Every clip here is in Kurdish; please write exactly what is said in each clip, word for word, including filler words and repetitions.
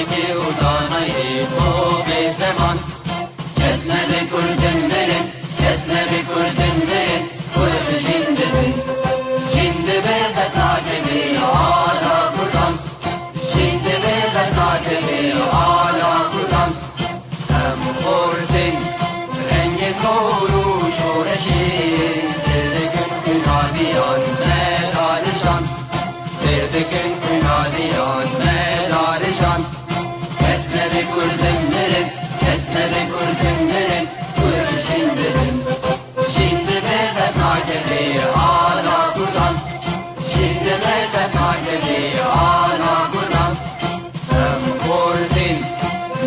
Û danayê xwe bê zeman. Kes nebe kurdin mirin, kes nebe kurdin mirin, kurd jîn dibin. Jîn dibe qet nakeve ala kurdan. Jîn dibe qet nakeve ala kurdan. Em xortin rengê zor û şoreşê, sêr dikin xwînaliyan me darijan. Sêr dikin xwînaliyan me darijan. Kes nebe kurdin mirin, kes nebe kurdin mirin, kurd jîn dibin. Jîn dibe qet nakeve ala kurdan. Jîn dibe qet nakeve ala kurdan. Em xortin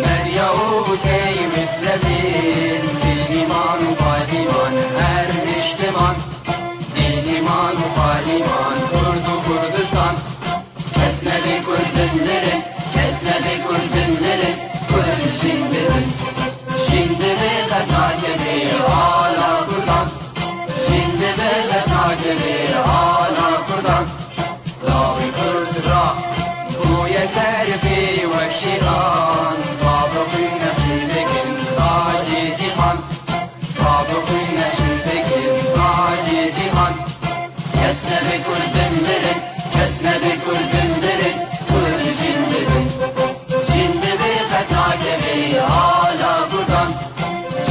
medya û key mislevin, dîniman û qadîman her niştiman. Dîniman û qadîman, Kurd û Kurdistan. Kes nebe kurdin mirin, kes nebe kurdin mirin, kurd jîn dibin. Jîn dibe qet nakeve ala kurdan. Jîn dibe qet nakeve ala kurdan. Lawê kurd ra bûye serfê wek şêran. Bavê xwîn nexşîn dikin tacê cîhan. Bavê xwîn nexşîn dikin tacê cîhan. Kes nebe kurdin mirin, kes nebe kurdin mirin, kurd jîn dibin. Jîn dibe qet nakeve ala kurdan.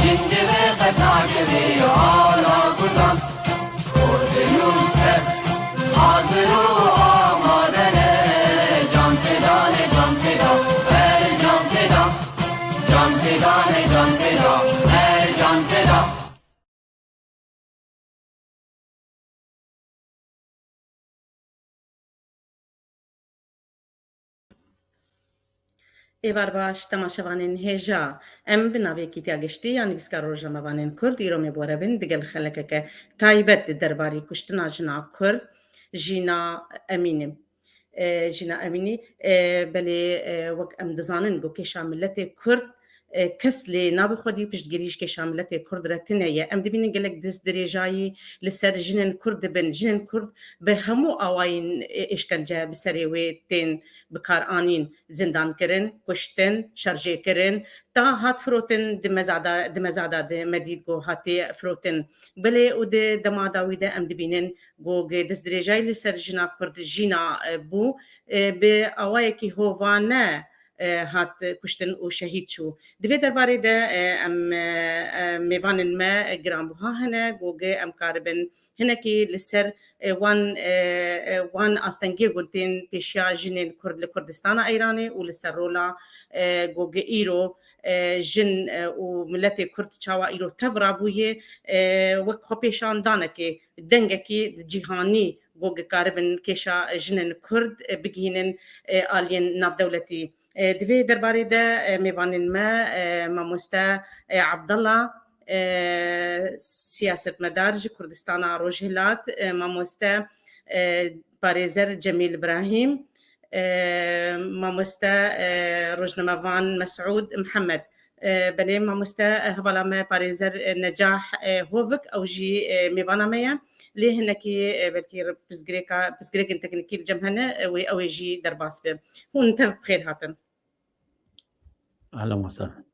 Jîn dibe qet nakeve ala kurdan. Kurdin û tev hazir û amade ne. Can feda ne, can feda, her can feda. Can feda ne, can feda, her can feda. Êvar baş, temaşevanên hêja. Em bi navê Kîtya Giştî ya nivîskar rojnamevanên Kurd îro me bi we re bin digel xelekeke taybet derbarî kuştina jina Kurd, Jîna Emînî. E, Jîna Emînî, e, belê, e, wek em dizanin ku kêşa miletê Kurd, e, kes lê nabe xwedî û piştgirî ji kêşa miletê Kurd re tune ye. Em dibînin gelek dest dirêjayî li ser jinên Kurd dibin. Jinên Kurd bi hemû awayên, e, êşkence bi serê wê tên bikaranîn, zindan kirin, kuştin, şerjê kirin, ta hat firotin di mezada, di mezada de me dît ku hatiye firotin. Belê û di dema dawî de em dibînin ku gi destdirêjayî li ser jina Kurd jîna, e, bû, e, bi awayekî hovane, e, hat kuştin û şehîd çû. Di vê derbarê de, e, em, e, e, mêvanên me giranbuha hene, ku gi em karibin hinekî li ser, e, wan, e, e, wan astengiyê ku tên pêşiya jinên Kurd li Kurdistana Eyranê û li ser rola, e, ku gi îro, e, jin, e, û miletê Kurd çawa îro tev rabûye, e, wek xwepêşandanekê, dengekî cîhanî ku gi karibin kêşa jinên Kurd, e, bigihînin, e, aliyên navdewletî. E, di vê derbarê de, e, mêvanên me, e, mamoste, e, Abdullah, e, siyasetmedar ji Kurdistana Rojhilat, e, mamoste, e, parêzer Cemîl Ibrahîm, e, mamoste, e, rojnamevan Mesûd Mihemed. E, belê mamoste, e, hevala me parêzer, e, Necah, e, Hovik, ew jî, e, mêvana me ye. Lê hinekî, e, belkî pirsgirêka, pirsgirêkên teknîkî li cem hene, e, wê ew ê jî derbas be. Hûn tev bi xêr hatin. Ehlen we sehlen.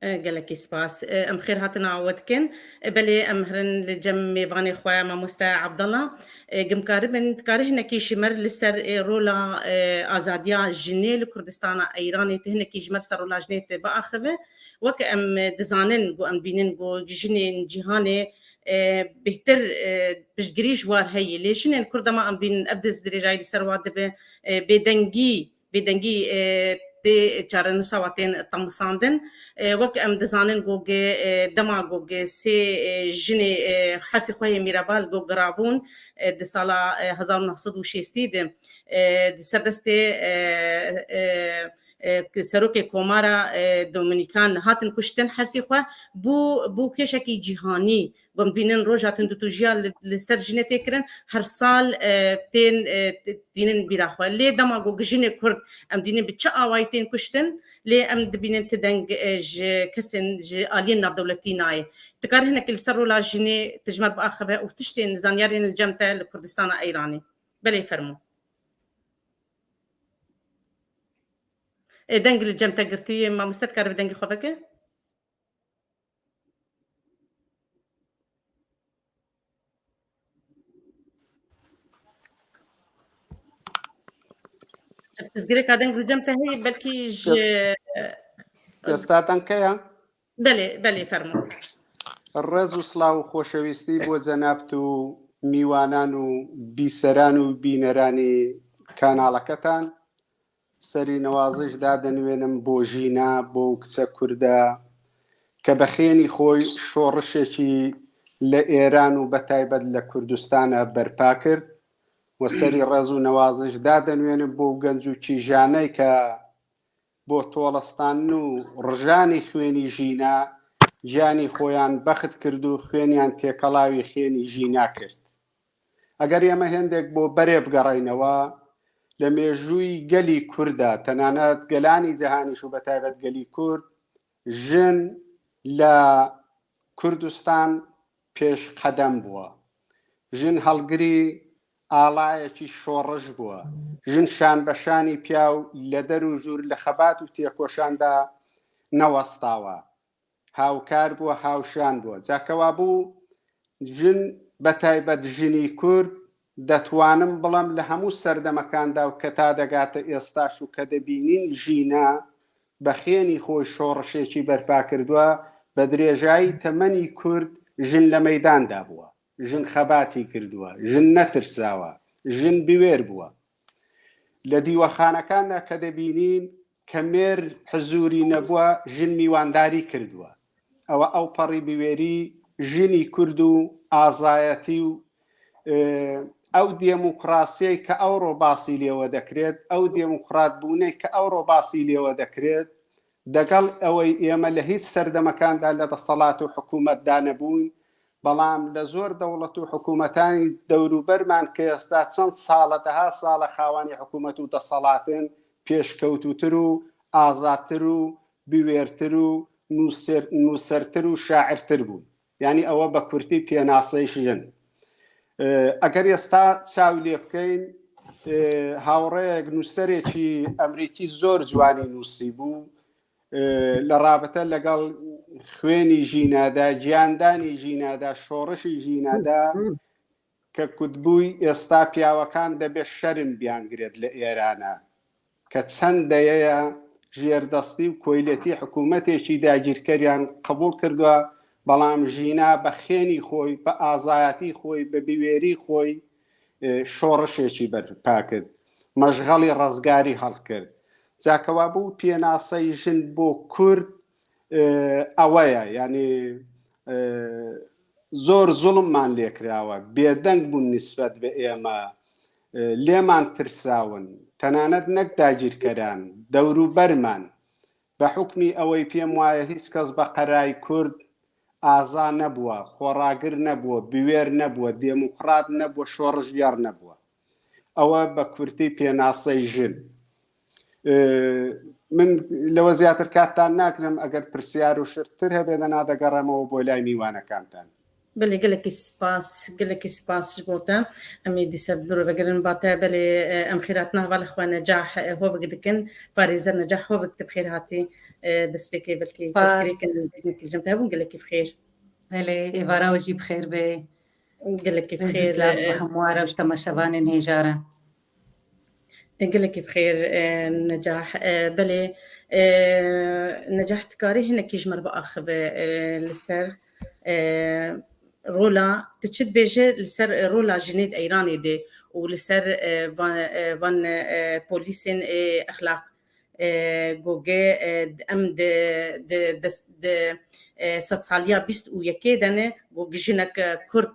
E, gelekî spas. E, em xêr hatina we dikin. E, belê em herin li cem mêvanê xwe mamoste Abdallah. E, gimkaribin, dikarî hinekî ji me re li ser, e, rola, e, azadiya jinê li Kurdistana Eyranê, tu hinekî ji me re ser rola jinê tu biaxive. Wek em, e, dizanin, ku em bînin, ku jinên cîhanê, e, bêhtir, e, piştgirî ji war heye. Lê jinên Kurd dema em bînin, ev destdirêjayî li ser wan dibe, e, bêdengî, bêdengî, e, tê çarenûsa wan tên temisandin. E, wek em dizanin ku gi, e, dema ku gi sê, e, jinê, e, hersê xwe yê Mîrabal ku girabûn, e, di sala, e, hezar û neh sed û şêstî de, e, di ser destê, e, e, e, serokê Komara, e, Dominikan hatin kuştin hersê xwe bû, bû kêşekî cîhanî. Ku em dibînin roja tundûtûjiya li, li ser jinê tê kirin, her sal, e, tên, e, t-, tînin bîra xwe. Lê dema ku jinê Kurd em dînin bi çi awayî tên kuştin, lê em dibînin ti deng, e, ji kesên, ji aliyên navdewletî nayê. Tu karî hinekî li ser rola jinê tu ji me re biaxive û tiştên zanyarên li cem te li Kurdistana Eyranê. Belê fermo. E, deng li cem te girtî, mamoste dikare bi dengê xwe veke? Pirsgirêka deng li cem te heye, belkî ji Êsta deng heye? Belê, belê, fermo. Rêz û silav û xweşewîstî bo cenab tu û mîwanan û bîseran û bîneranî kanaleketان. Serî newazîş dadenwênim bo jîna, bo kiçe Kurda ke bi xênî xwe şorişekî li Êran û bi taybet li Kurdistana berpa kir. Û serî rêz û newazîş dadenwênim bo genc û kîjaney ke bo tolestan û rijanî xwênî jîna, giyanî xweyan bext kird û xwêniyan têkelawî xênî jîna kird. Eger ême hêndêk bo berê bigereynewe, li mêjûyî gelî Kurda, tenanet gelaanî cihanî û bi taybet gelî Kurd, jin li Kurdistan pêşqedem bûwe. Jin helgirî alayekî şoriş bûwe. Jin şanbeşanî piyaw li der û jûr li xebat û têkoşan de newestawe. Hawkar bûwe, hawşan bûwe. Cakewabû jin, bi taybet jinî Kurd, detwanim bilim li hemû serdemekanda û ke ta degate êstaş û ke dibînîn jîna bi xênî xwe şorişekî berpa kirduwe, bi dirêjayî temenî Kurd jin li meydan dabûwe. Jin xebatî kirduwe, jin netirsawe, jin bi wêr bûwe. Li dîwexanekan de ke dibînîn ke mêr hizûrî nebûwe, jin mîwandarî kirduwe. Ew, ew perî bi wêrî jinî Kurd û azayetî û, e, ew demokrasiyê ke ewro basî lêwe dekirêt, ew demokratbûnê ke ewro basî lêwe dekirêt, degel ewey ême li hîç serdemekanda li deselat û hikûmetda nebûn, belam li zor dewlet û hikûmetanî dewrûberman ke êsta çend sal e, deha sal e xawanî hikûmet û deselat in, pêşkewtûtir û azadtir û biwêrtir û nûser-, nûsertir û şairtir bûn. Yanî ewe bi kurtî pênaseyîş jin. E, eger êsta çaw lê bikeyn, e, hawrêyek nûserekî emrîkî zor ciwanî nûsîbû, e, li rabite legel xwênî jîna de, giyandanî jîna de, şorişî jîna de, ke kurdbûy êsta piyawekan debe şerm biyan girêt li Êrana. Ke çend deyeye jêrdestî û koyletî hikûmetêkî dagîrkeriyan qebûl kirduwa, belam jîna bi xênî xwe, bi azayetî xwe, bi biwêrî xwe, e, şorişêkî berpa kir. Meşxelî rezgarî helkirt. Cakewabû pênasey jin bo Kurd, e, ewe ye. Yanî, e, zor zulmman lê kirawe. Bêdeng bûn nisbet bi ême. E, lêman tirsawin. Tenanet nek dagîrkeran, dewrûberman. Bi hukmî ewey pêm waye hîç kes bi qerayî Kurd aza nebûwe, xweragir nebûwe, biwêr nebûwe, demokrat nebûwe, şorişger nebûwe. Ewe bi kurtî pênasey jin. E, min lewe ziyatir kattan nakirim, eger pirsiyar û şirtir hebe de nadegeremewe bo lay mîwanekantan. Belê, gelekî spas, gelekî spas ji bo te. Em ê dîse bi dû re vegerin ba te. Belê, e, em xêrhatina hevalê xwe Necah, e, Hovik dikin. Parêzer Necah Hovik, tu bi xêr hatî, e, destpêkê belkî Spas. Pirsgirêkin cem te hebûn, gelekî bi xêr. Belê, êvara we jî bi xêr be. Gelekî bi Rêz û xêr, silav e, ji hemû we re û ji temaşevanên hêja re. E, gelekî bi xêr, e, Necah. E, belê, e, Necah, dikarî hinekî ji me re biaxive, e, li ser, e, rola, tu çi dibêje li ser rola jinê di Eyranê de û li ser, e, van, e, van, e, polîsên, e, exlaq, e, goge, e, em di, di, di, di, e, sedsaliya bîst û yekê de ne, goge jinek, e, Kurd,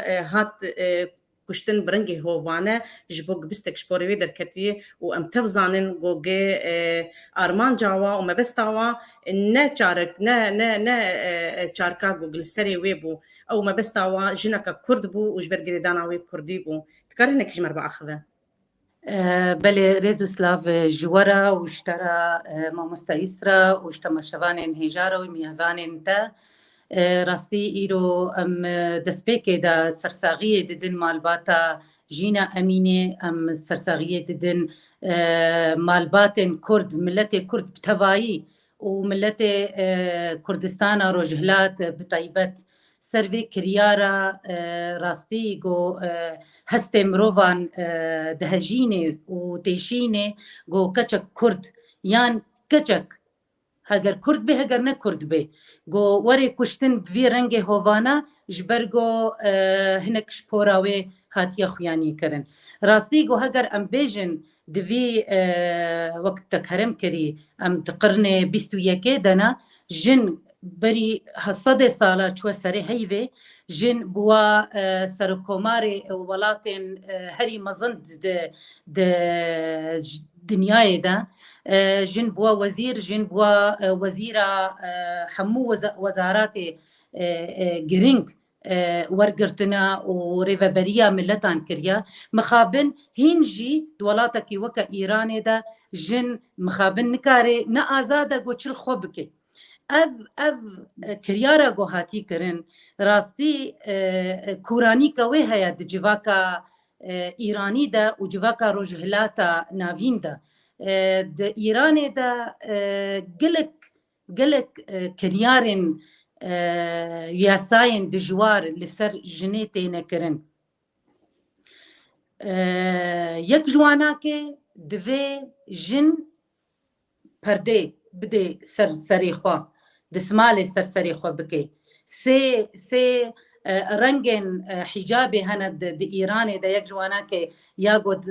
e, hat, e, kuştin bi rengê hovane ji bo gibistek ji porê wê derketiye û em tev zanin ku gê, e, armanca wa û mebesta wa ne çarek, ne, ne, ne, e, e, çarka ku li serê wê bû. Ew mebesta wa jineke kurd bû û ji ber girêdana wê kurdî bû. Dikare hinekî ji me re biaxive? E, belê, rêz û silav ji we re û ji te re, e, mamoste Îsra û ji temaşevanên hêja re û mêvanên te. E, rastî îro em, e, destpêkê de sersaxiyê didin malbata Jîna Emînê, em sersaxiyê didin, e, malbatên Kurd, miletê Kurd bi tevayî û miletê, e, Kurdistana Rojhilat bi taybet. Ser vê kiryara, e, rastî go, e, hestê mirovan, e, dihejînê û têşînê go keçek Kurd yan keçek, heger Kurd bê, heger ne Kurd bê, go werê kuştin bi vî rengê hovana, ji ber go, e, hinek ji pora wê hatiye xuyanî kirin. Rastî go heger em bêjin di vî, e, wek te kerem kirî, em di qirnê bîst û yekê de ne, jin berî sedê sala çûye serê heyvê, jin bûwa, e, serokkomarê welatên, e, herî mezin di, di, di dinyayê de. E, jin bûwa wezîr, jin bûwa, e, wezîra, e, hemû weza-, wezaratê, e, e, girîng, e, wergirtina û rêveberiya miletan kiriye. Mixabin hîn jî di welatekî weke Îranê de jin mixabin nikare ne azad e go çil xwe bike. Ev, ev, e, kiryara ku hatî kirin, rastî, e, e, kûranîka wê heye di civaka, e, Îranî de û civaka Rojhilata Navîn de. E, di Îranê de, e, gelek, gelek, e, kiryarên, e, yasayên dijwar li ser jinê têne kirin. E, yek ji wanakê divê jin perdê bidê ser serê xwe, dismalê ser serê xwe bike. Sê, sê, e, rengên, e, hîcabê hene di, di Îranê de, yek ji wanakê ya got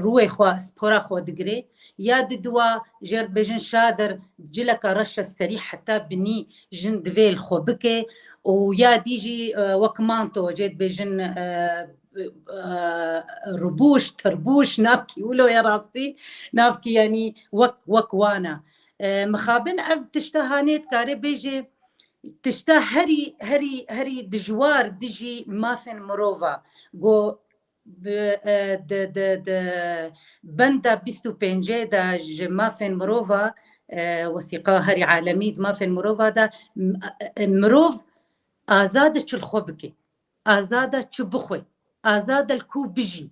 rûyê xwe, spora xwe digirê, ya diduwa jê re dibêjin şadir, cileka reş e serî heta binî jin divê li xwe bike û ya dî jî, e, wek manto jê dibêjin, e, e, ribûş, tirbûş, navkî wilo ye rastî, navkî yanî wek, wek wan e. E, mixabin ev tişta hanê dikare bêje tişta herî, herî, herî dijwar dijî mafên mirov e. Go bi, e, di, di, di benda bîst û pêncê de ji mafên mirov e, e, wesîqa herî alemî di mafên mirov e de m-, e, e, mirov azad e çil xwe bike. Azad e çi bixwe, azad e li ku bijî.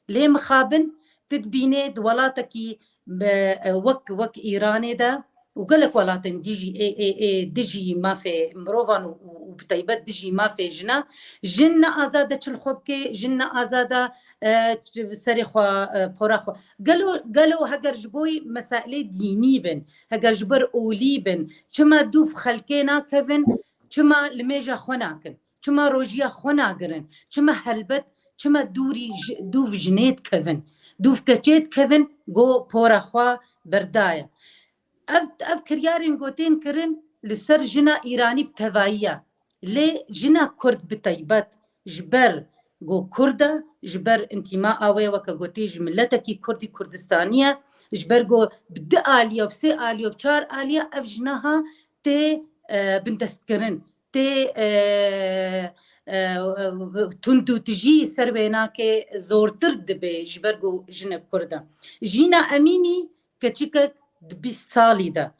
Lê mixabin tu dibînê di welatekî, e, wek, wek Îranê de û gelek welatên dî jî ê, ê, ê dijî mafê mirovan û, û, û bi taybet dijî mafê jina, jin ne azad e çil xwe bike, jin ne azad e, e, serê xwe, e, pora xwe. Gelo, gelo heger ji bo meselê dînî bin, heger ji ber olî bin, çima dûv xelkê nakevin, çima limêja xwe nakin? Çima rojiya xwe nagirin? Çima helbet, çima dûrî ji, dûv jinê dikevin? Dûv keçê dikevin, go pora xwe berdaye. Ev, ev kiryarên gotên kirin li ser jina Îranî bi tevayî ye. Lê jina Kurd bi taybet ji ber go Kurd e, ji ber întîma a wê weke gotî ji miletekî Kurdî Kurdistanî ye, ji ber go bi du aliya, bi sê aliya, bi çar aliya ev jina ha tê, e, bindestkirin. Tê, e, e, tundûtijî ser wê nake, zortir dibe ji ber ku jinek Kurd e. Jîna Emînî keçikek di bîst salî de.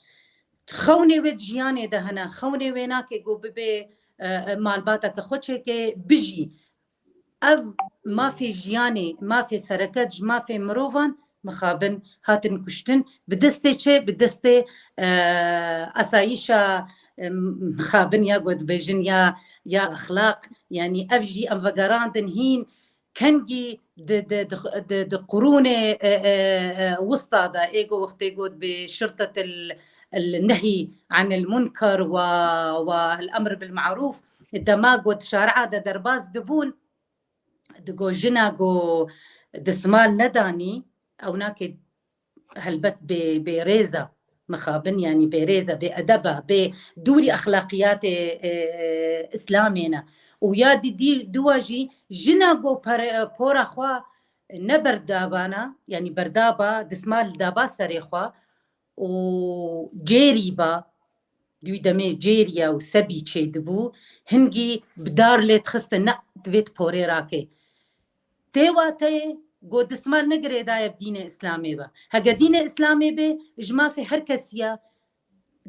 Xewnê wê di jiyanê de hene. Xewnê wê nake ku bibe, e, e, malbateke xwe çêke, bijî. Ev mafê jiyanê, mafê sereket ji mafê mirovan mixabin hatin kuştin. Bi destê çi? Bi destê, e, asayîşa, e, mixabin ya ku dibêjin ya, ya exlaq. Yanî ev jî em vegerandin hîn kengî di, di, di, di, di qurûnê, e, e, e, wista de, ê ku wextê got bi şirtetil, el nehy anil munker ve, ve el emr bil marûf, dema got şari'a de derbas dibûn, digo jina ku dismal nedanî, ew nake helbet bê, bê rêz e, mixabin, yanî bê rêz e, bê edeb e, bê dûrî exlaqiyatê, e, e, Îslamê ne. Û ya di, di, diwa jî jina ku pere-, pora xwe ne berdabana, yanî berdaba, dismal daba serê xwe û cêrî ba, dû demê cêriya û sebî çêdibû, hingî bi dar lê dixistin, ne divê tu porê rakê. Tê wateyê ku dismal ne girêdaye bi dînê Îslamê be. Heke dînê Îslamê be, ji mafê her kesî ye,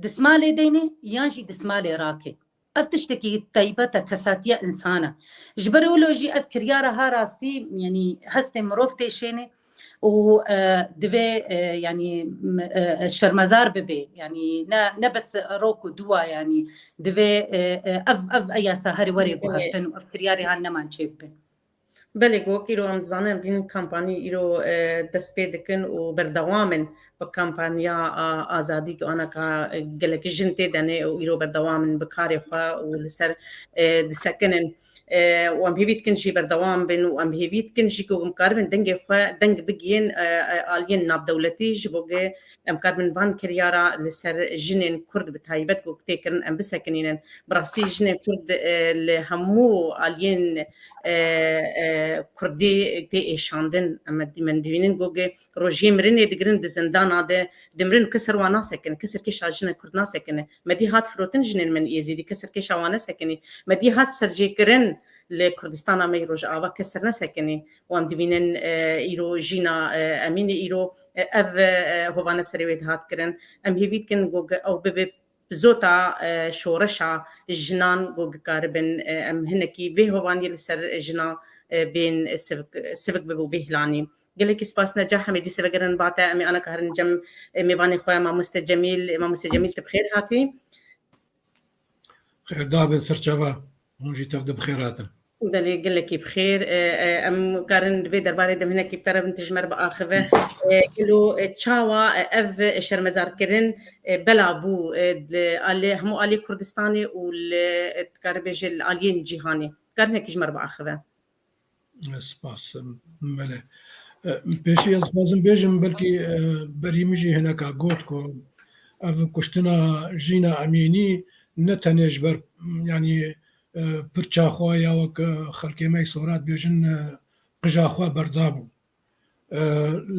dismalê deynê yan jî dismalê rakê. ev tiştekî taybet e, kesatiya însan e. Ji ber wilo jî ev kiryara ha rastî, yanî hestê mirov têşêne û, e, divê, e, yanî, m-, e, e, şermezar bibe. Yanî ne, ne bes rok û dua, yanî divê, e, e, ev, ev, ev yasa herî were guhertin û ev kiryarê han neman çêbibe. Belê, ku wek îro em dizanin, em dînin kampanî îro, e, dest pê dikin û berdewam in bi kampanya, a, azadî, tu anaka, e, gelek jin tê de ne û îro berdewam in bi karê xwe û li ser, e, disekinin. E, û em hêvî dikin jî berdewam bin û em hêvî dikin jî ku em karibin dengê xwe, deng bigihên, e, e, aliyên navdewletî, ji bo ku em karibin van kiryara li ser jinên Kurd bi taybet ku tê kirin em bisekinînin. Bi rastî jinên Kurd, e, li hemû aliyên, e, e, Kurdî tê êşandin. Em dî-, em dibînin ku rojiyê mirinê digirin di zindana de, dimirin, kes ser wan nasekine, kes ser kêşa jinên Kurd nasekine. Me dî hat firotin jinên me ên Êzîdî, kes ser kêşa wan nesekinî. Me dî hat serjêkirin li Kurdistana me yê Rojava, kes ser nesekinî. Û em dibînin, e, îro jîna, e, Emînê îro, e, ev, e, hovane bi serê wê dihat kirin. Em hêvî dikin ku ge-, ew bibe bi zota, e, şoreşa jinan ku gikaribin, e, em hinekî vê hovaniyê li ser jina, e, bên sivik, sivik bibe û bê hilanî. Gelekî spas Necah, em ê dîse vegerin ba te, em ê anaka herin cem, e, mêvanê xwe Mamoste Cemîl. Mamoste Cemîl, tu bi xêr hatî. Xêr dabin serçava, hûn jî tev de bi xêr hatin. Belê, gelekî bi xêr. E, e, em karin di vê derbarê de hinekî bi te re bin, tu ji me re biaxive. E, gelo, e, çawa, e, ev şermezarkirin, e, bela bû, e, li alê, hemû aliyê Kurdistanê û li, e, dikare bêje li aliyên cîhanê? Kar hinekî ji me re biaxive. Spas, belê. E, pêşî ez dixwazim bêjim, belkî, e, berî min jî hineka got ku ev kuştina Jîna Emînî ne tenê ji ber, yanî, e, pirça xwe ya wek, e, xelkê me yê Sora dibêjin, e, qija xwe berdabû. E,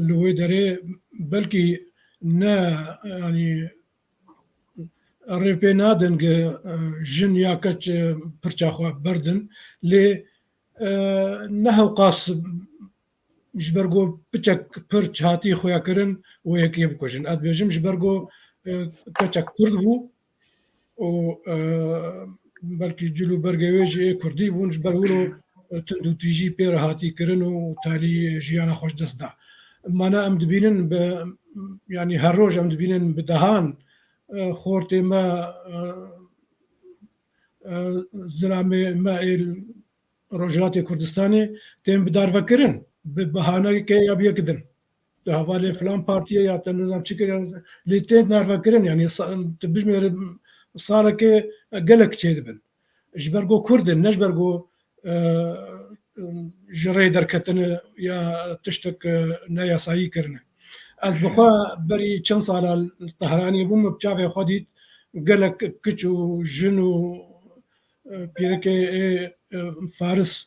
li wê derê belkî ne, yanî rê pê nadin ku, e, jin ya keç, e, pirça xwe berdin, lê, e, ne hewqas ji ber ku piçek pirç hatî xuya kirin û yekê bikujin. Ez dibêjim ji ber ku, e, keçek Kurd bû û, e, belkî cil û bergê wê jî ê Kurdî bûn, ji ber wilo, e, tund û tîjî pê re hatî kirin û talî jiyana xwe ji dest da. Mana em dibînin bi, yanî her roj em dibînin bi dehan, e, xortê me, e, e, zilamê me ê Rojhilatê Kurdistanê tên bi darvekirin, bi bahaneyeke ya bi yek din. Di hevalê filan partiyê ya te nizam çi kir, lê tên darvekirin, yanî sa-, tu bijmêre salekê gelek çêdibin. Ji ber ku Kurd in, ne ji ber ku, e, ji rê derketine ya tiştek, e, neyasayî kirine. Ez bi xwe berî çend sala li Tehranê bûm, bi çavê xwe dît gelek kiç û jin û, e, pîrekê ê, e, Faris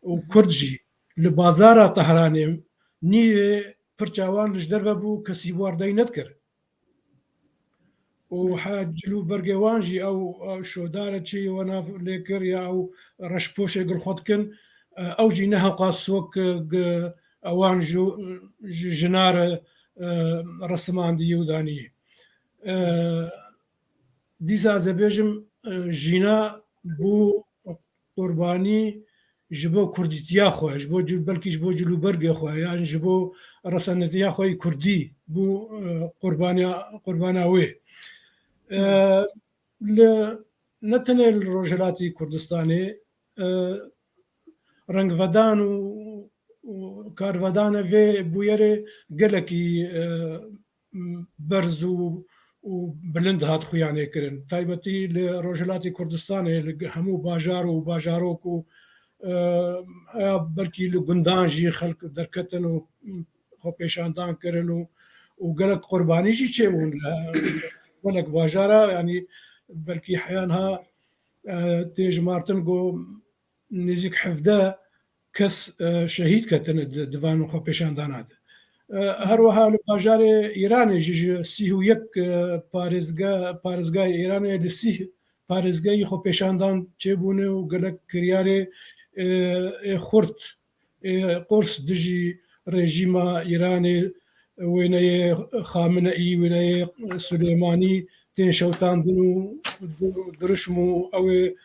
û Kurd jî li bazara Tehranê nîyê pirça wan li ji derve bû, kesî bi wan deng nedikir. Û he cil û bergê wan jî ew, ew şodare çi wan nav lê kir ya ew reşpoşê gil xwe dikin, e, ew jî ne hewqas wek, e, g-, ewan ji, ji jina re, e, resimandiyî û daniyî. E, dîsa ez ê bêjim, e, jîna bû qurbanî ji bo kurdîtiya xwe, ji bo cil-, belkî ji bo cilûbergê xwe, yan ji bo resenetiya xwe yê kurdî bû, e, qurbaniya, qurbana wê. E, li, ne tenê li Rojhilatî Kurdistanê, e, rengvedan û, û karvedana vê bûyerê gelekî, e, berz û, û bilind hat xuyanê kirin. Taybetî li Rojhilatê Kurdistanê, li hemû bajar û bajarok û, e, ya belkî li gundan jî xelk derketin û xwe pêşandan kirin û, û gelek qurbanî jî çêbûn li gelek bajara, yanî belkî heya niha, e, tê jimartin ku nêzîk hevdeh kes, e, şehîd ketine di, di van xwepêşandana de. E, her wiha li bajarê Îranê jî ji sî û yek, e, parêzge-, parêzgehê Îranê li sî parêzgehî xwepêşandan çêbûne û gelek kiryarê, e, ê xurt, ê qurs dijî rejîma Îranê, wêneyê Xameneî, wêneyê Sulêmanî, tên şewitandin û dirişm û ew ê,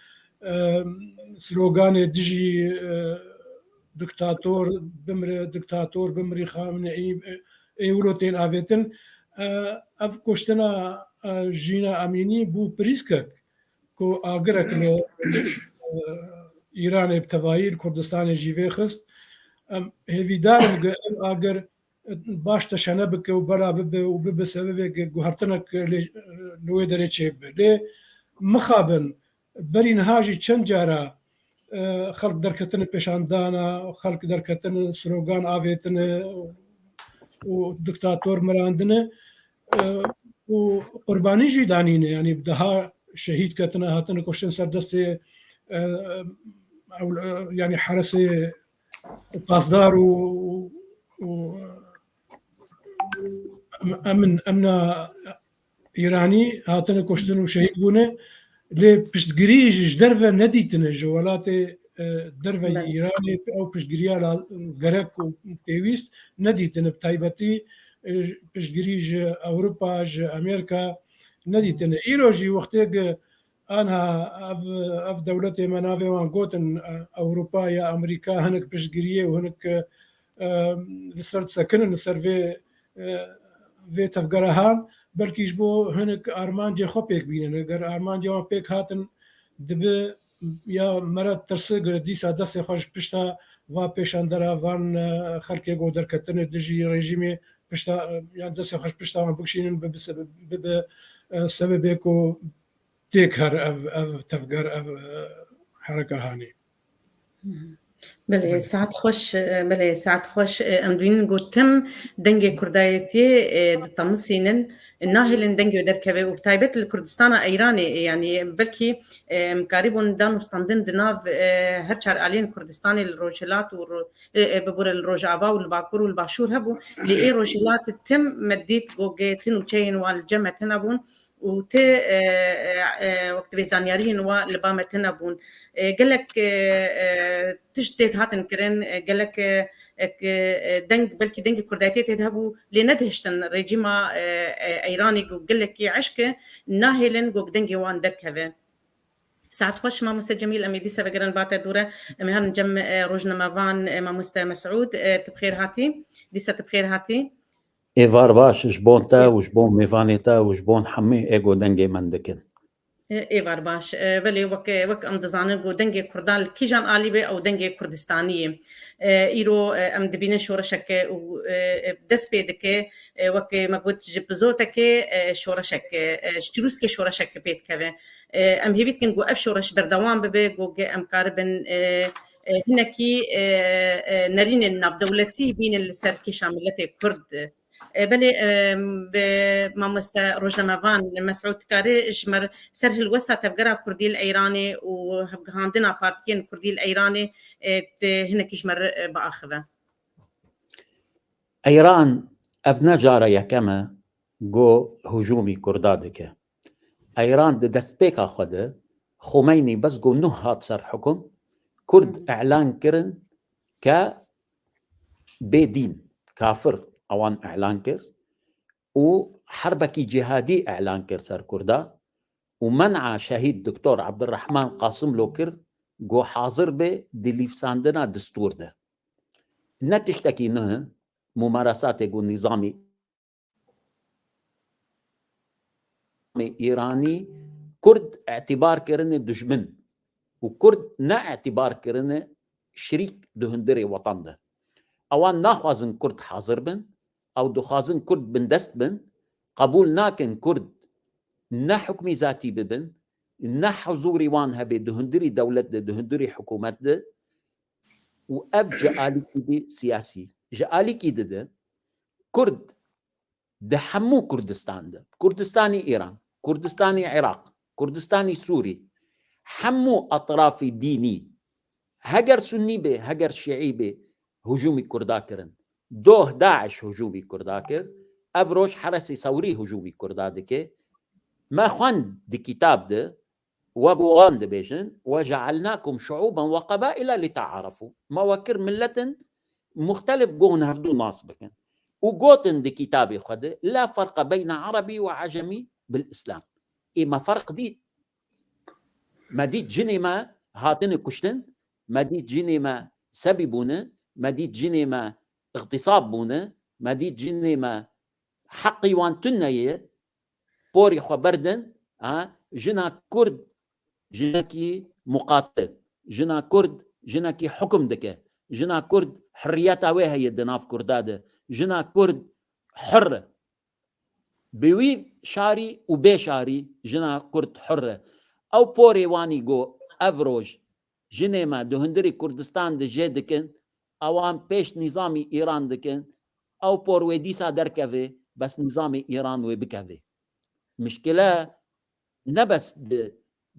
e, sloganê dijî, e, diktator bimire, diktator bimrî Xameneî, e, ê wilo tên avêtin. E, ev kuştina, e, Jîna Emînî bû pirîskek ku agirek li, e, Îranê bi tevayî li Kurdistanê jî vêxist. Em hêvîdar in ku ev agir baş teşene bike û bela bibe û bibe sebebê guhertinek lê, li wê derê çêbibe. Lê mixabin, berî niha jî çend cara, e, xelk derketine pêşandana, xelk derketine slogan avêtine û diktator mirandine, e, û qurbanî jî danîne, yanî bi deha şehîd ketine, hatine kuştin ser destê, e, ew, e, yanî heresê pasdar û, û em-, emin, emna Îranî hatine kuştin û şehîd bûne. Lê piştgirî ji, ji derve nedîtine, ji welatê, e, derve yî Îranê ew piştgiriya la-, gerek û pêwîst nedîtine. Bi taybetî, e, piştgirî ji Ewropa, ji Amerîka nedîtine. Îro jî wextê ku anha ev, ev dewletê me navê wan gotin, e, Ewropa ya Amerîka, hinek piştgiriyê û hinek, e, li ser disekinin, li ser vê, e, vê tevgera han, belkî ji bo hinek armancê xwe pêk bînin. Eger armancê wan pêk hatin, dibe ya mere tirse ku dîsa destê xwe ji pişta va pêşandera van, e, xelkê ku derketine dijî rejîmê pişta, e, yan destê xwe ji pişta wan bikişînin, bibe, bibe, e, sebebê ku têk her ev, ev tevger, ev, e, hereka hanê. Belê, saet xweş, e, belê, saet xweş. E, em dibînin ku tim dengê Kurdayetiyê, e, ditemisînin, nahêlin dengê wê derkeve û bi taybet li Kurdistana Eyranê, e, yanî belkî, e, em karîbûn dan û standin di nav, e, her çar aliyên Kurdistanê li Rojhilat û ro-, e, e, bibûre li Rojava û li Bakur û li Başûr hebû. Lê ê Rojhilat tim me dît ku gê ti nûçeyên wan li cem me tune bûn. û tê, e, e, e, wek divê zanyariyên wa li ba me tune bûn. E, gelek, e, e, tişt tê hatin kirin, e, gelek, e, ek, e, deng, belkî dengê Kurdayetiyê tê hebû, lê nedihiştin rejîma, e, e, Eyranê ku gelekî eşk e, nahêlin ku dengê wan derkeve. Saet xweş, mamoste Cemîl, em ê dîsa vegerin ba te dûre. Em ê herin cem, e, rojnamevan, e, mamoste Mesûd, e, tu bi xêr hatî. Dîsa tu bi xêr hatî. Êvar baş ji bon te û ji bon mêvanê te û ji bon hemî ê ku dengê min dikin. Ê, êvar baş. E, belê wek, wek em dizanin ku dengê Kurdan li kîjan alî be ew dengê Kurdistanî ye. E, îro, e, em dibînin şoreşeke û, e, e, dest pê dike, e, wek me got ji pizotekê, e, şoreşeke, e, ji çirûskê şoreşeke pê dikeve. E, em hêvî dikin ku ev şoreş berdewam bibe, ku ge-, em karibin, e, e, hinekî, e, e, nerînên navdewletî bînin li ser kêşa miletê Kurd. E, belê, e, bi mamoste rojnamevan Mesûd, dikarî ji me re ser hilwesta tevgera Kurdî li Eyranê û hevgihandina partiyên Kurdî li Eyranê, e, tu hinekî ji me re, e, biaxive. Eyran ev ne cara yekem e ku hujûmî Kurda dike. Eyran di destpêka xwe de Xomeynî bes ku nuh hat ser hukum, Kurd Hı. îlan kirin ke bê dîn, kafir ewan îlan kir û herbekî cihadî îlan kir ser Kurda û men'a şehîd Doktor Abdurrahman Qasim lo kir ku hazir be di lîvsandina distûr de. Ne tiştekî nuh e, mumarasatê ku nîzamî Îranî Kurd îtîbar kirine dijmin û Kurd ne îtîbar kirine şirîk di hundirê wetan de. Ewan naxwazin Kurd hazir bin, ew dixwazin Kurd bindest bin, qebûl nakin Kurd ne hukmî zatî bibin, ne huzûrî wan hebe di hundirî dewlet de, di hundirî hikûmet de û ev ji alîkî dî siyasî. Ji alîkî dide Kurd di hemû Kurdistan de, Kurdistanî Îran, Kurdistanî Iraq, Kurdistanî Sûrî, hemû etrafî dînî, heger Sunnî be, heger Şîî be, hujûmî Kurda kirin. Doh DAIŞ hujûmî Kurda kir. Ev roj Heresî Sewrî hujûmî Kurda dike. Me xwend di kitab de, wek wan dibêjin, "Ve cealnakum şuuben ve qebaila li te'arafu." Me we kir miletin muxtelif, gon hevdû nas bikin. Û gotin di kitabê xwe de, "La ferqa beyne Erebî ve Ecemî bil Îslam." ê me ferq dît. Me dît cinê me hatine kuştin, me dît cinê me sebî bûne, me dît cinê me îxtîsab bûne, me dît cinê me heqî wan tune ye, porê xwe berdin, ha, jina Kurd jinekî muqatil, jina Kurd jinekî hukum dike, jina Kurd hurriyeta wê heye di nav Kurda de, jina Kurd hur e. Bi wî şarî û bê şarî jina Kurd hur e. Ew porê wanî got ev roj jinê me di hundirê Kurdistan de jê dikin, ewan pêş nîzamî Îran dikin, ew por wê dîsa derkeve, bes nîzamê Îran wê bikeve. Mişkile ne bes di,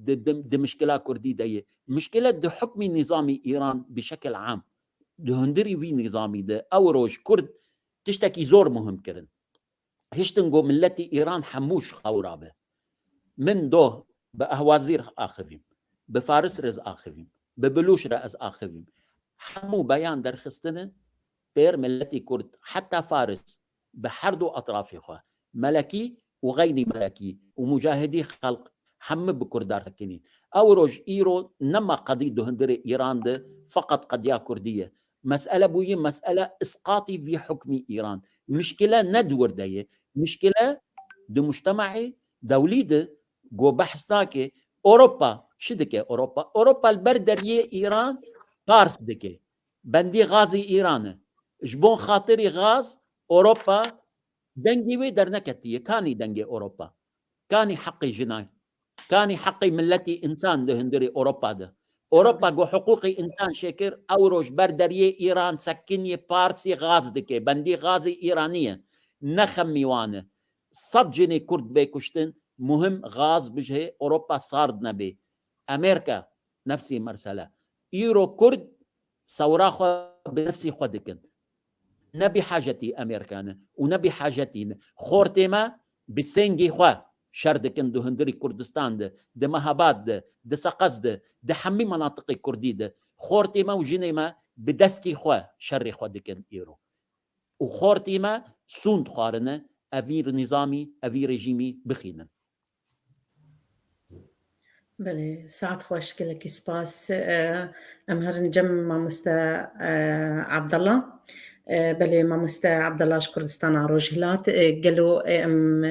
di, di, di mişkila Kurdî de ye. Mişkile di hukmî nîzamî Îran bi şekil am. Di hundirî wî nîzamî de ew roj Kurd tiştekî zor muhim kirin. Hiştin got miletî Îran hemû ji xew rabe. Min doh bi Ehwazî re axivîm, bi Faris re ez axivîm, bi Bilûş re ez axivîm. Hemû beyan derxistine pêr miletî Kurd, heta Faris bi her du etrafê xwe, melekî û xeynî melekî û mucahidî xelq hemû bi Kurdan sekinîn. Ew roj îro nema qedî di hundirê Îran de feqet qediya Kurdî ye. Mesele bûye mesele isqatî vî hukmî Îran. Mişkile ne di wir de ye. Mişkile di mujtemaê dewlî de go behs nake. Ewropa çi dike Ewropa? Ewropa li ber deriyê Îran pars dike. Bendî gazî Îran e. Ji bon xatirî gaz Ewropa dengê wê derneketiye. Kanî dengê Ewropa? Kanî heqê jinan? Kanî heqê miletî însan di hundirê Ewropa de? Ewropa ku hiqûqê însan şêkir, ew roj ber deriyê Îran sekiniye, parsî gaz dike. Bendî gazî Îranî ye. Ne xemî wan e. Sed cinê Kurd bê kuştin, muhim gaz bijihê Ewropa sard nebê. Amerîka nefsî mersele. Îro Kurd sewra xwe bi nefsî xwe dikin. Ne bi hajetî Amerîka ne û ne bi hajetî ne. Xortê me bi sengê xwe şer dikin di hundirî Kurdistan de, di Mehabad de, di Seqez de, di hemî menatiqê Kurdî de. Xortê me û jinê me bi destî xwe şerê xwe dikin îro. Û xortê me sûnd xwarine evî nîzamî, evî rejîmî bixînin. Belê, saet xweş, gelekî spas. E, em herin cem mamoste, e, Abdallah. E, belê, mamoste Abdallah ji Kurdistana Rojhilat. E, gelo, e, em,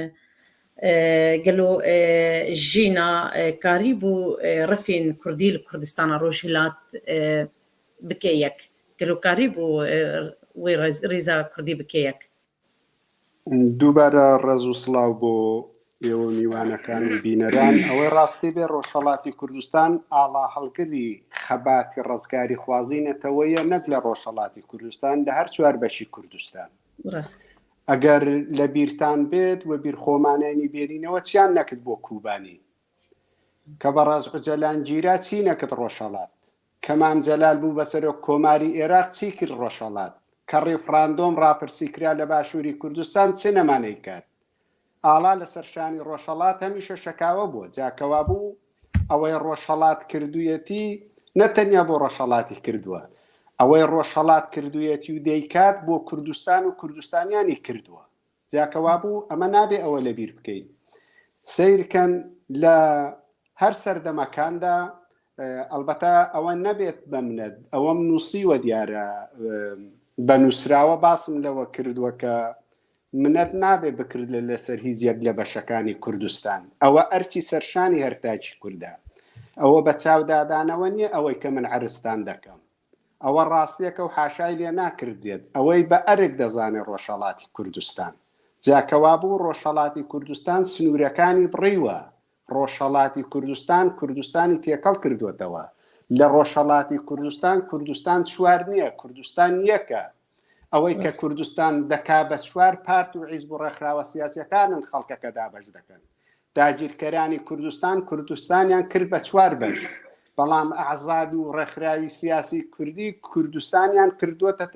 e, gelo, e, jîna, e, karîbû, e, refên Kurdî li Kurdistana Rojhilat, e, bike yek? Gelo karîbû, e, wê rêz-, rêza Kurdî bike yek? دووبارە ڕێز و سڵاو بۆ ئێوە میوانەکان و بینەران. ئەوەی ڕاستی بێ، ڕۆژهەڵاتی کوردستان ئاڵا هەڵگری خەباتی ڕزگاری خوازی نەتەوەیە، نەک لە ڕۆژهەڵاتی کوردستان، لە هەر چوار بەشی کوردستان. ڕاست. ئەگەر لە بیرتان بێت و بیر خۆمانەیانی بێنینەوە، چیان نەکرد بۆ کوبانی؟ کە بەڕاز ئۆجەلان گیرا، چی نەکرد ڕۆژهەڵات؟ کە مام جەلال بوو بە سەرۆک کۆماری ئێراق، چی کرد ڕۆژهەڵات؟ کە ڕیفراندۆم ڕاپرسی کرا لە باشووری کوردستان، چ نەمانەی کرد؟ ئاڵا لەسەر شانی ڕۆژهەڵات هەمیشە شەکاوە بووە. جا کەوا بوو ئەوەی ڕۆژهەڵات کردوویەتی، نە تەنیا بۆ ڕۆژهەڵاتی کردووە. ئەوەی ڕۆژهەڵات کردوویەتی و دەیکات بۆ کوردستان و کوردستانیانی کردووە. جا کەوا بوو ئەمە نابێ ئەوە لە بیر بکەین. سەیرکەن لە هەر سەردەمەکاندا، ئە، ئەلبەتە ئەوە نەبێت بە منەت، ئەوەم نووسیوە دیارە، ئە، بە نووسراوە باسم لەوە کردووە کە منەت نابێ بکرد لە، لەسەر هیچ یەک لە بەشەکانی کوردستان. ئەوە ئەرکی سەرشانی هەر تاکی کوردە. ئەوە بە چاودادانەوە نییە ئەوەی کە من عەرزتان دەکەم. ئەوە ڕاستیەکە و حاشای لێ ناکردرێت. ئەوەی بە ئەرک دەزانێ ڕۆژهەڵاتی کوردستان. جا کەوا بوو ڕۆژهەڵاتی کوردستان سنوورەکانی بڕیوە. ڕۆژهەڵاتی کوردستان کوردستانی تێکەڵ کردوتەوە. لە ڕۆژهەڵاتی کوردستان، کوردستان چوار نییە، کوردستان یەکە. ئەوەی کە ڕاست. کوردستان دەکا بە چوار پارت و حیزب و ڕێکخراوە سیاسیەکانن خەڵکەکە دابەش دەکەن. داگیرکەرانی کوردستان، کوردستانیان کرد بە چوار بەش. بەڵام ئەعزابی و ڕێکخراوی سیاسی کوردی کوردستانیان کردووەتە،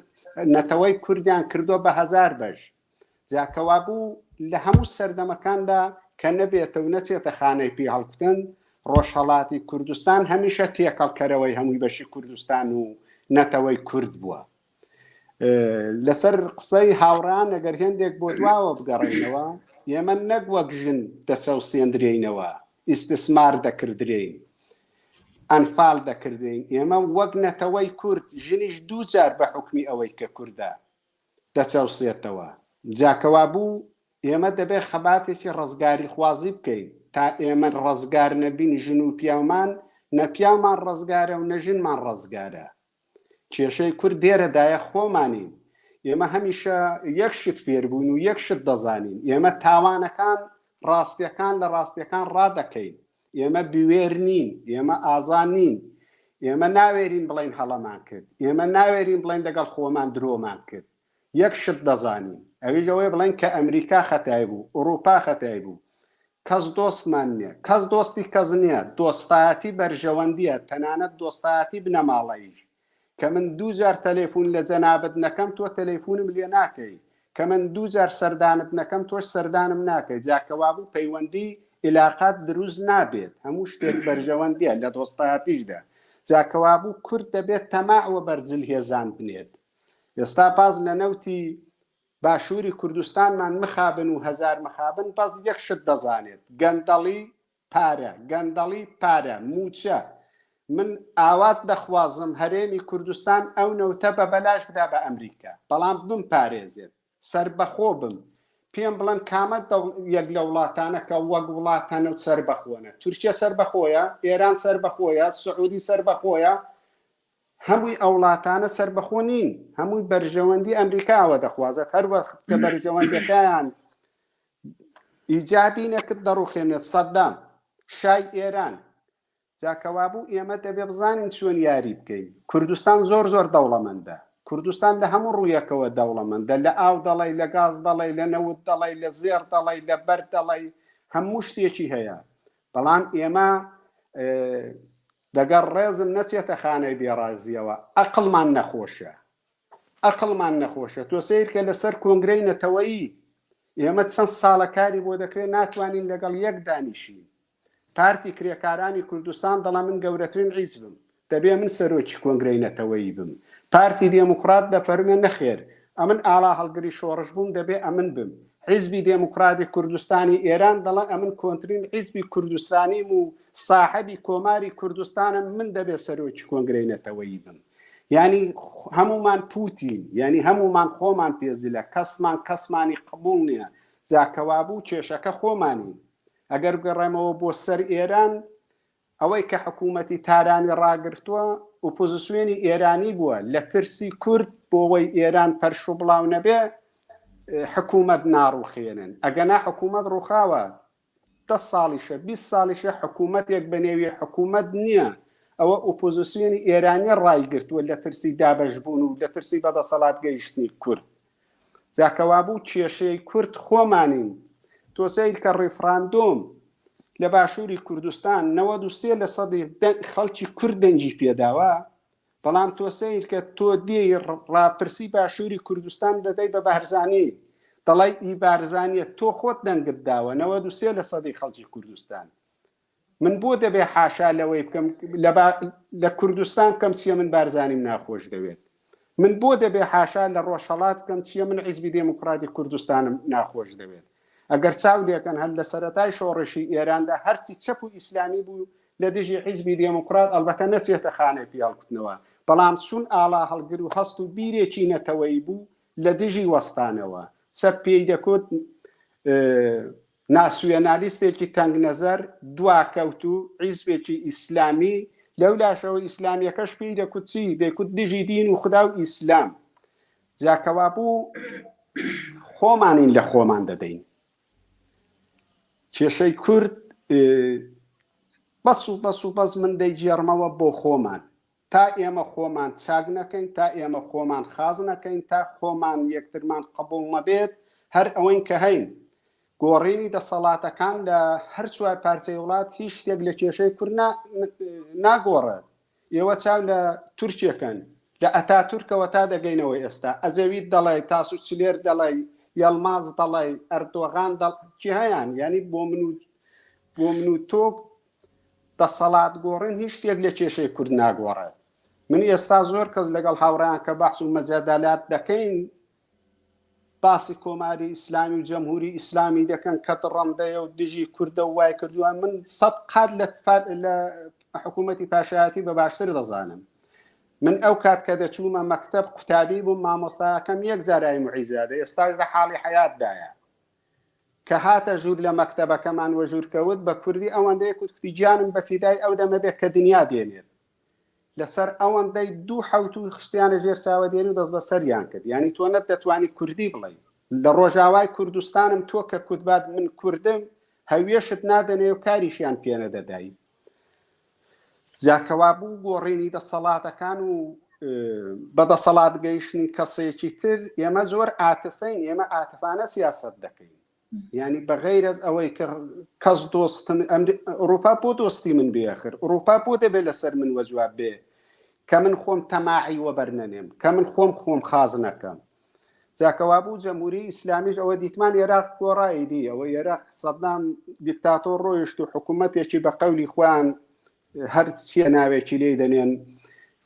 نەتەوەی کوردیان کردووە بە هەزار بەش. جا کەوا بوو لە هەموو سەردەمەکاندا کە نەبێتە و نەچێتە خانەی پێ هەڵکوتن، ڕۆژهەڵاتی کوردستان هەمیشە تێکەڵکەرەوەی هەمووی بەشی کوردستان و نەتەوەی کورد بووە. ئە، لەسەر قسەی هاوڕان، ئەگەر هێندێک بۆ دواوە بگەڕێینەوە، ئێمە نەک وەک ژن دەچەوسێندرێینەوە، ئیستسمار دەکردرێین، ئەنفال دەکردرێین. ئێمە وەک نەتەوەی کورد، ژنیش دوو جار بە حکمی ئەوەی کە کوردە دەچەوسێتەوە. جاکەوا بوو ئێمە دەبێ خەباتێکی ڕزگاری خوازی بکەین. تا ئێمە ڕزگار نەبین، ژن و پیاومان، نە پیاومان ڕزگارە و نە ژنمان ڕزگارە. کێشەی کورد دێرەدایە خۆمانین. ئێمە هەمیشە یەک شت فێر بووین و یەک شت دەزانین. ئێمە تاوانەکان ڕاستیەکان لە ڕاستیەکان ڕادەکەین. ئێمە بوێر نین، ئێمە ئازا نین. ئێمە ناوێرین بڵێن هەڵەمان کرد. ئێمە ناوێرین بڵێن دەگەڵ خۆمان درۆمان کرد. یەک شت دەزانین، ئەویش ئەوەیە بڵێن کە ئەمریکا خەتای بوو، ئوروپا خەتای بوو. کەس دۆستمان نییە، کەس دۆستی کەس نییە. دۆستایەتی بەرژەوەندیە، تەنانەت دۆستایەتی بنەماڵەییش. کە من دوو جار تەلەفون لە جەنابت نەکەم، تۆ تەلەفونم لێ ناکەی. کە من دوو جار سەردانت نەکەم، تۆش سەردانم ناکەی. جاکەوا بوو پەیوەندی، عیلاقات دروست نابێت. هەموو شتێک بەرژەوەندیە لە دۆستایەتیشدا. جاکەوا بوو کورد دەبێت تەماع وە بەرزل هێزان بنێت. ئێستا باز لە نەوتی باشووری کوردستانمان مخابن و هەزار مخابن، بەس یەک شت دەزانێت: گەندەڵی، پارە، گەندەڵی، پارە، موچە. من ئاوات دەخوازم هەرێمی کوردستان ئەو نەوتە بە بەلاش بدا بە ئەمریکا، بەڵام بم پارێزێت، سەربەخۆ بم. پێم بڵێن کامە دەوڵ-، یەک لە وڵاتانە کە وەک وڵاتە نەوت سەربەخۆنە؟ تورکیا سەربەخۆیە، ئێران سەربەخۆیە، سعودی سەربەخۆیە. هەمووی ئەو وڵاتانە سەربەخۆ نین. هەمووی بەرژەوەندی ئەمریکاوە دەخوازێت. هەر وەخت کە بەرژەوەندەکەیان ئیجابی نەکرد، دەڕوخێنێت. سەدام، شای ئێران. جاکەوا بوو ئێمە دەبێ بزانین چۆن یاری بکەین. کوردستان زۆر زۆر دەوڵەمەندە. کوردستان لە هەموو ڕوویەکەوە دەوڵەمەندە. لە ئاو دەڵی، لە گاز دەڵی، لە نەوت دەڵی، لە زێر دەڵی، لە بەر دەڵی، هەموو شتێکی هەیە. بەڵام ئێمە، ئێ، دەگەر ڕێزم نەچێتە خانەی بێڕازیەوە، ئەقڵمان نەخۆشە. ئەقڵمان نەخۆشە. تۆ سیر کە لەسەر کۆنگرەی نەتەوەیی، ئێمە چەند ساڵە کاری بۆ دەکرێت، ناتوانین لەگەڵ یەک دانیشین. پارتی کرێکارانی کوردستان دەڵێ من گەورەترین حیزبم، دەبێ من سەرۆکی کۆنگرەی نەتەوەیی بم. پارتی دێموکرات دەفەرمێ نەخێر، ئەمن ئاڵا هەڵگری شۆڕش بووم، دەبێ ئەمن بم. حیزبی دێموکراتی کوردستانی ئێران دەڵێ ئەمن کۆنترین حیزبی کوردستانیم و ساحەبی کۆماری کوردستانم، من دەبێ سەرۆکی کۆنگرەی نەتەوەیی بم. یعنی هەمومان پوتین، یعنی هەمومان خۆمان پێزیلە، کەسمان کەسمانی قبول نییە. جاکەوا بوو کێشەکە خۆمانین. ئەگەر بگەڕێمەوە بۆ سەر ئێران، ئەوەی کە حکوومەتی تارانی ڕاگرتووە، ئۆپۆزیسیۆنی ئێرانی بووە، لە ترسی کورد بۆ ئەوەی ئێران پەرش و بڵاو نەبێ، حکوومەت ناڕوخێنن. ئەگەنا حکوومەت ڕوخاوە، دە ساڵیشە، بیست ساڵیشە حکوومەتێک بە نێوی حکوومەت نییە. ئەوە ئۆپۆزیسیۆنی ئێرانی ڕایگرتووە لە ترسی دابەشبوون و لە ترسی بەدەسەڵات گەیشتنی کورد. جاکەوا بوو کێشەی کورد خۆمانین. تۆ سیر کە ڕیفراندۆم لە باشووری کوردستان، نەوەد و سێ لە سەدی دە-، خەڵکی کورد دەنگی پێداوە. بەڵام تۆ سیر کە تۆ دێی ڕ-، ڕاپرسی باشووری کوردستان دەدەی بە بارزانی، دەڵی ئی بارزانیە، تۆ خۆت دەنگت داوە نەوەد و سێ لە سەدی خەڵکی کوردستان. من بۆ دەبێ حاشا لەوەی بکەم، لە با-، لە کوردستان بکەم چیە من بارزانیم ناخۆش دەوێت؟ من بۆ دەبێ حاشا لە ڕۆژهەڵات بکەم چیە من حیزبی دێموکراتی کوردستانم ناخۆش دەوێت؟ ئەگەر چاو لێکەن، هەر لە سەرەتای شۆڕشی ئێراندا هەرچی چەپ و ئیسلامی بوو لە دژی حیزبی دێموکرات، ئەلبەتە نەچێتە خانەی پیاڵکوتنەوە، بەڵام چون ئاڵا هەڵگر و هەست و بیرێکی نەتەوەیی بوو، لە دژی وەستانەوە. چەپ پێی دەکوت، ئێ، ناسیۆنالیستێکی تەنگ نەزەر، دواکەوت و حیزبێکی ئیسلامی، لەو لاشەوە ئیسلامیەکەش پێی دەکوت چی؟ دەیکوت دژی دین و خدا و ئیسلام. جاکەوا بوو خۆمانین لە خۆمان دەدەین. کێشەی کورد، ئێ، بەس و بەس و بەس من دەیگێڕمەوە بۆ خۆمان. تا ئێمە خۆمان چاک نەکەین، تا ئێمە خۆمان خاز نەکەین، تا خۆمان یەکترمان قبوڵ نەبێت، هەر ئەوەین کە هەین. گۆڕینی دەسەڵاتەکان لە هەر چوار پارچەی وڵات هیچ شتێک لە کێشەی کورد نا-، ناگۆڕێت. ئێوە چاو لە تورکیەکەن، لە ئەتاتورکەوە تا دەگەینەوە ئێستا. ئەزەویت دەڵێ، تاسو چلێر دەڵێ، یەڵماز دەڵێ، ئەردۆغان دەڵ-، کی هەیان؟ یعنی بۆ من و، بۆ من و تۆ دەسەڵات گۆڕین هیچ شتێک لە کێشەی کورد ناگۆڕێت. من ئێستا زۆر کەس لەگەڵ هاوڕێیان کە بەحس و مەجادالات دەکەین، باسی کۆماری ئیسلامی و جەمهوری ئیسلامی دەکەن کە دڕەندەیە و دژی کوردە و وای کردووە. من سەد قات لە فا-، لە حکوومەتی پاشایەتی بە باشتر دەزانم. من ئەو کات کە دەچوومە مەکتەب قوتابی بووم، مامۆستایەکەم یەک جارایی معیزادە، ئێستاش لە حاڵی حیاتدایە. کە هاتە ژوور لە مەکتەبەکەمان وە ژوور کەوت، بە کوردی ئەوەندەی کوت، کوتی: «گیانم بە فیدای ئەو دەمە بێ کە دنیا دێنێت.» لەسەر ئەوەندەی دوو حەوتوو خستیانە ژێر چاوەدێری و دەست بە سەریان کرد. یعنی تۆ نەت دەتوانی کوردی بڵێ. لە ڕۆژاوای کوردستانم تۆ کە کوتبات من کوردم، هەویەشت نادەنێ و کاریشیان پێ نەدەدای. جاکەوا بوو گۆڕینی دەسەڵاتەکان و، ئێ، بە دەسەڵات گەیشتنی کەسێکی تر، ئێمە زۆر عاتفەین، ئێمە عاتفانە سیاسەت دەکەین. یعنی بە غەیرەز ئەوەی کە کەس دۆستن، ئەمری-، ئەوروپا بۆ دۆستی من بێ ئەخر؟ ئەوروپا بۆ دەبێ لەسەر من وە جواب بێ کە من خۆم تەماعی وە بەرنەنێم، کە من خۆم خۆم خاز نەکەم؟ جاکەوا بوو جەمهوری ئیسلامیش ئەوە دیتمان عێراق گۆڕایدی، ئەوە عێراق سەدام دیکتاتۆر ڕۆیشت و حکوومەتێکی بە قەولی خۆیان هەر چیە ناوێکی لێی دەنێن،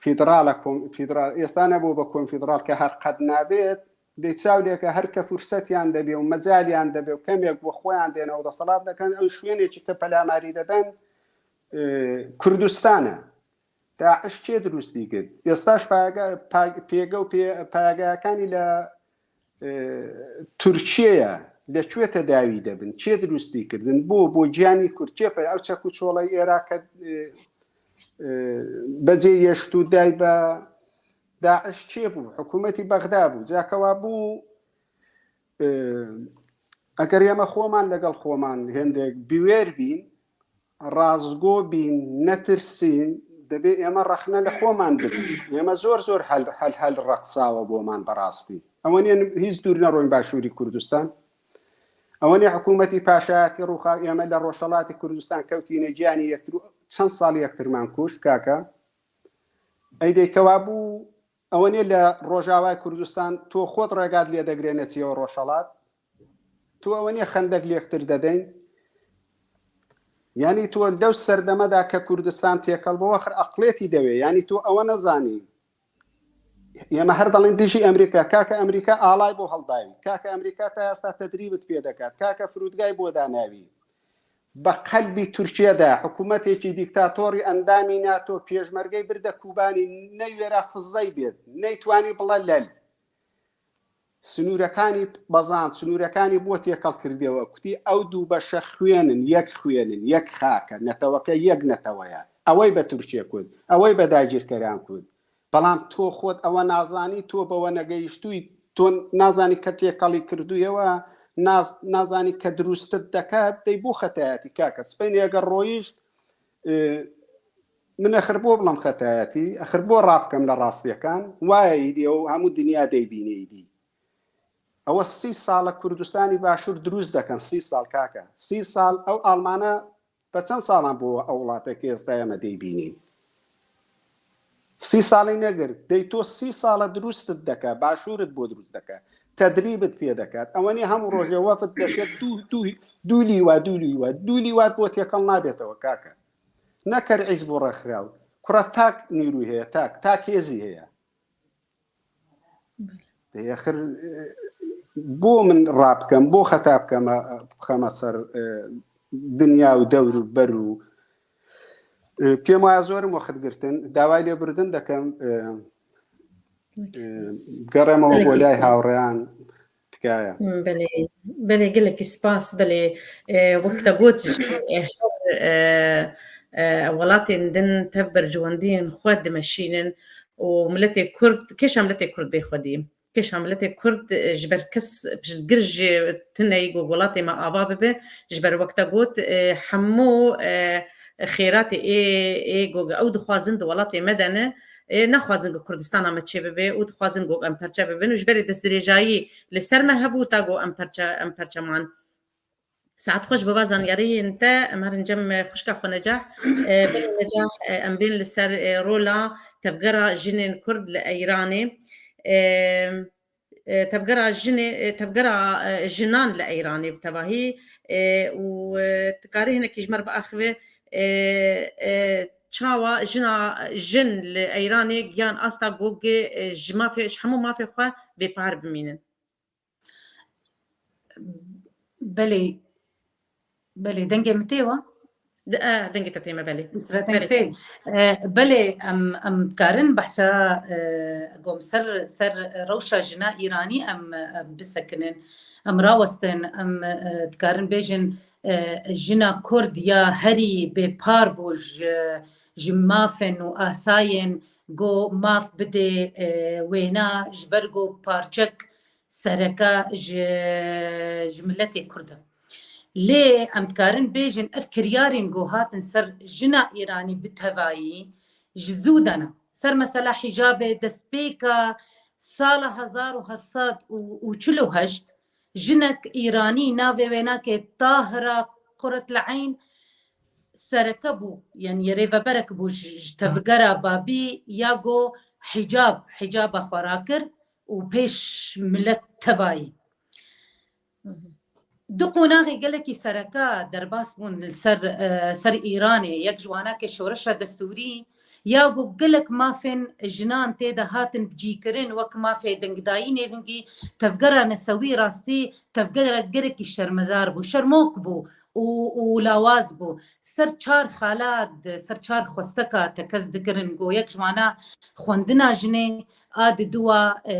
فیدرالە کۆن-، فیدرال، ئێستا نەبوو بە کۆنفیدرال کە هەر قەت نابێت، دەی چاو لێکە هەر کە فرسەتیان دەبێ و مەجالیان دەبێ و کەمێک بۆ خۆیان دێنەوە دەسەڵات دەکەن، ئەو شوێنێکی کە پەلاماری دەدەن، ئێ، کوردستانە. داعش کێ دروستی کرد؟ ئێستاش پایگا-، پا-، پێگە و پێ-، پایگاکانی لە، ئێ، تورکیەیە، لە کوێ تەداوی دەبن؟ کێ دروستی کردن؟ بۆ، بۆ گیانی کورد کێ پەر-، ئەو چەک و چۆڵەی ئێرا کە، ئێ، ئێ، بەجێ یەشت و دای بە داعش کێ بوو؟ حکوومەتی بەغدا بوو. جاکەوا بوو، ئێ، ئەگەر ئێمە خۆمان لەگەڵ خۆمان هێندێک بوێر بین، ڕازگۆ بین، نەترسین، دەبێ ئێمە ڕەخنە لە خۆمان بگرین. ئێمە زۆر زۆر هەل، هەل، هەل ڕەقساوە بۆمان بەڕاستی. ئەوە نیە هیچ دوور نەڕۆین باشووری کوردستان. ئەوە نیە حکوومەتی پاشایەتی ڕووخا، ئێمە لە ڕۆژهەڵاتی کوردستان کەوتینە گیانی یەکتر و چەند ساڵ یەکترمان کوشت، کاکە. ئەی دەیکەوا بوو، ئەوە نیە لە ڕۆژاوای کوردستان تۆ خۆت ڕێگات لێ دەگرێنە چیەوە ڕۆژهەڵات؟ تۆ ئەوە نیە خەندەک لێکتر دەدەین؟ یعنی تۆ لەو سەردەمەدا کە کوردستان تێکەڵ بۆ وەخر ئەقلێتی دەوێ، یعنی تۆ ئەوە نەزانی. ئێمە هەر دەڵێن دژی ئەمریکا، کاکە ئەمریکا ئاڵای بۆ هەڵداوی، کاکە ئەمریکا تا ئێستا تەدریبت پێ دەکات، کاکە فرودگای بۆ داناوی. بە قەلبی تورکیەدا حکوومەتێکی دیکتاتۆری ئەندامی ناتۆ پێشمەرگەی بردە کوبانی، نەیوێرا فزەی بێت، نەیتوانی بڵە لەل. سنوورەکانی بەزاند، سنوورەکانی بۆ تێکەڵ کردەوە، کوتی: «ئەو دوو بەشە خوێنن، یەک خوێنن، یەک خاکە، نەتەوەکە یەک نەتەوەیە.» ئەوەی بە تورکیە کوت، ئەوەی بە داگیرکەران کوت. بەڵام تۆ خۆت ئەوە نازانی، تۆ بەوە نەگەیشتووی، تۆ نازانی کە تێکەڵی کردوویەوە، ناز-، نازانی کە دروستت دەکات، دەی بۆ خەتایەتی کاکە. سبەینێ ئەگەر ڕۆیشت، ئێ، من ئەخر بۆ بڵم خەتایەتی، ئەخر بۆ ڕابکەم لە ڕاستیەکان، وایە ئیدی ئەو هەموو دنیا دەیبینێ ئیدی. ئەوە سی ساڵە کوردستانی باشوور دروست دەکەن، سی ساڵ کاکە، سی ساڵ ئەو ئاڵمانە بە چەند ساڵان بۆ ئەو وڵاتێک کە ئێستا ئێمە دەیبینین؟ سی ساڵی نەگرت، دەی تۆ سی ساڵە دروستت دەکا، باشوورت بۆ دروست دەکا، تەدریبت پێ دەکات. ئەوەنی هەموو ڕۆژێ وەفد دەچێت دوو، دوو، دوو لیوا، دوو لیوا، دوو لیوات بۆ تێکەڵ نابێتەوە کاکە. نەکەر عیز بۆ ڕێکخراو. کوڕە تاک نیروی هەیە، تاک، تاک هێزی هەیە. دەی ئەخر، ئێ، بۆ من ڕا بکەم، بۆ خەتا بکەمە، بخەمە سەر، ئێ، دنیا و دەور و بەر و، ئێ، پێم وایە زۆرم وەخت گرتن، داوای لێبوردن دەکەم، ئێ، ئێ، بگەڕێمەوە بۆ لای هاوڕێیان تکایە. بەێ، بەێ، گەلێکی سپاس. بەێ، ئێ، وەک تە گوت، ئێ، هەر، ئێ، ئێ، وڵاتێن دن تەڤ بەرژوەندیەن خۆ دمەشینن و ملەتێ کورد، کێشا ملەتێ کورد بێ خودی. کێشا ملەتێ کورد، ئێ، ji ber kes piştgiriş jê tune ye ku welatê me ava bibe. Ji ber wek te got, ê, hemû, ê, xêratê ê, ê ku ew dixwazin di welatê me de ne, ê, nexwazin ku Kurdistana me çêbibe û dixwazin ku em perçe bibin û ji berê destdirêjayî li ser me hebû ta ku em perçe, em perçe man. Saet xweş bi va zanyariyên te, em herin cem xwişka xwe Necah. Ê, belê Necah, ê, em bên li ser, ê, rola tevgera jinên Kurd li Eyranê. Ê, e, tevgera jinê, e, tevgera, e, jinan li Eyranê bi tevahî, e, û, e, tu karî hinekî ji me re biaxive, e, e, çawa jina, jin li Eyranê giyan asta ku, e, ji mafê, ji hemû mafê xwe bêpar bimînin? Belê, belê, dengê min tê wa? De, e, dengê te tê me, belê. Nusret, deng Belê. tê. E, belê, em, em dikarin behsa, e, gom ser, ser rewşa jina Îranî em, em bisekinin, em rawestin, em, e, dikarin bêjin, e, jina Kurd ya herî bêpar bû ji, ji mafên û asayên go maf bidê, e, wêna, ji ber go parçek sereke ji, ji miletê Kurd e. Lê em dikarin bêjin ev kiryarên go hatin ser jina Îranî bi tevayî ji zû de ne. Ser mesela hicabê, destpêka sala hezar û heşt sed û çil û heşt jinek Îranî navê wênakê Tahira Quret Leyn sereke bû, yanî rêveberek bû ji, ji tevgera babî ya go hicab, hicaba xwe rakir û pêş milet tevayî. Du qonaxê gelekî sereke derbas bûn li ser, e, ser Îranê. Yek ji wanakê şoreşa destûrî ya ku gelek mafên jinan tê de hatin cîkirin, wek mafê dengdayînê hingî tevgera nesewî rastî tevgera gelekî şermezar bû, şermok bû û, û lawaz bû. Ser çar xala, ser çar xwesteka tekez dikirin ku yek ji wana xwendina jinê, a diduwa, e,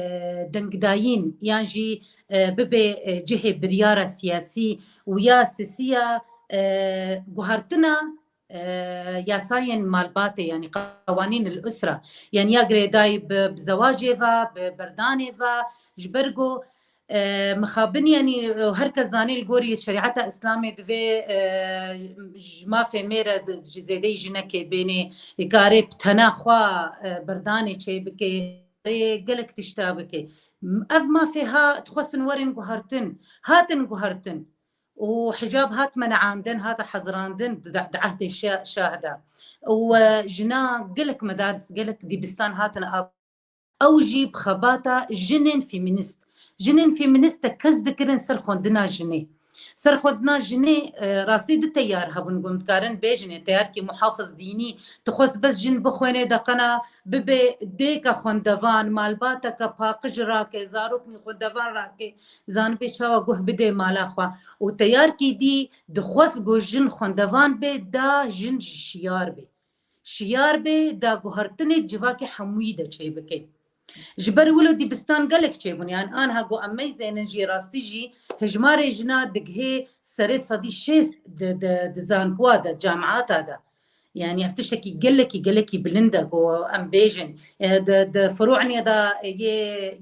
dengdayîn yan jî, e, bibe, e, cihê biryara siyasî û ya sisiya, e, guhartina, e, yasayên malbatê, yanî qewanîn el usra, yanî ya girêdayî bi, bi zewacê ve, bi berdanê ve, ji ber ku, e, mixabin, yanî, e, her kes zanê li gorî şerîeta Îslamê divê, e, ji mafê mêr e, ji zêdeyî jinekê bênê, karê bi tena xwe, e, berdanê çê bike, karê gelek tişta bike. Ev mafê ha dixwestin werin guhartin, hatin guhartin. Û hicab hat meneandin, hate hezirandin di, di ehdê şa-, şah de. Û, e, jina gelek medaris, gelek dîbistan hatin av-, ew jî bi xebata jinên feminîst. Jinên feminîst tekez dikirin ser xwendina jinê. Ser xwendina jinê, e, rastî du teyar hebûn, ku em dikarin bêjin, ê teyarkî muhafiz dînî, dixwest bes jin bixwêne, de qena bibe dêka xwendevan, malbateke paqij rake, zaroknî xwendevan rake, zanibê çawa guh bidê mala xwe. Û teyarkî dî dixwest ku jin xwendevan be, da jin jî şiyar be. Şiyar be, da guhertinê civakê hemûyî de çêbike. Ji ber wilo dîbistan gelek çêbûn. Yanî anha ku em meyzênin jî, rastî jî hejmarê jina digihê serê sedî şêst di, di, di zankowa de, camiata de. Yanî ev tiştekî gelekî, gelekî bilind e ku em bêjin. E, di, di furu'nê de yê,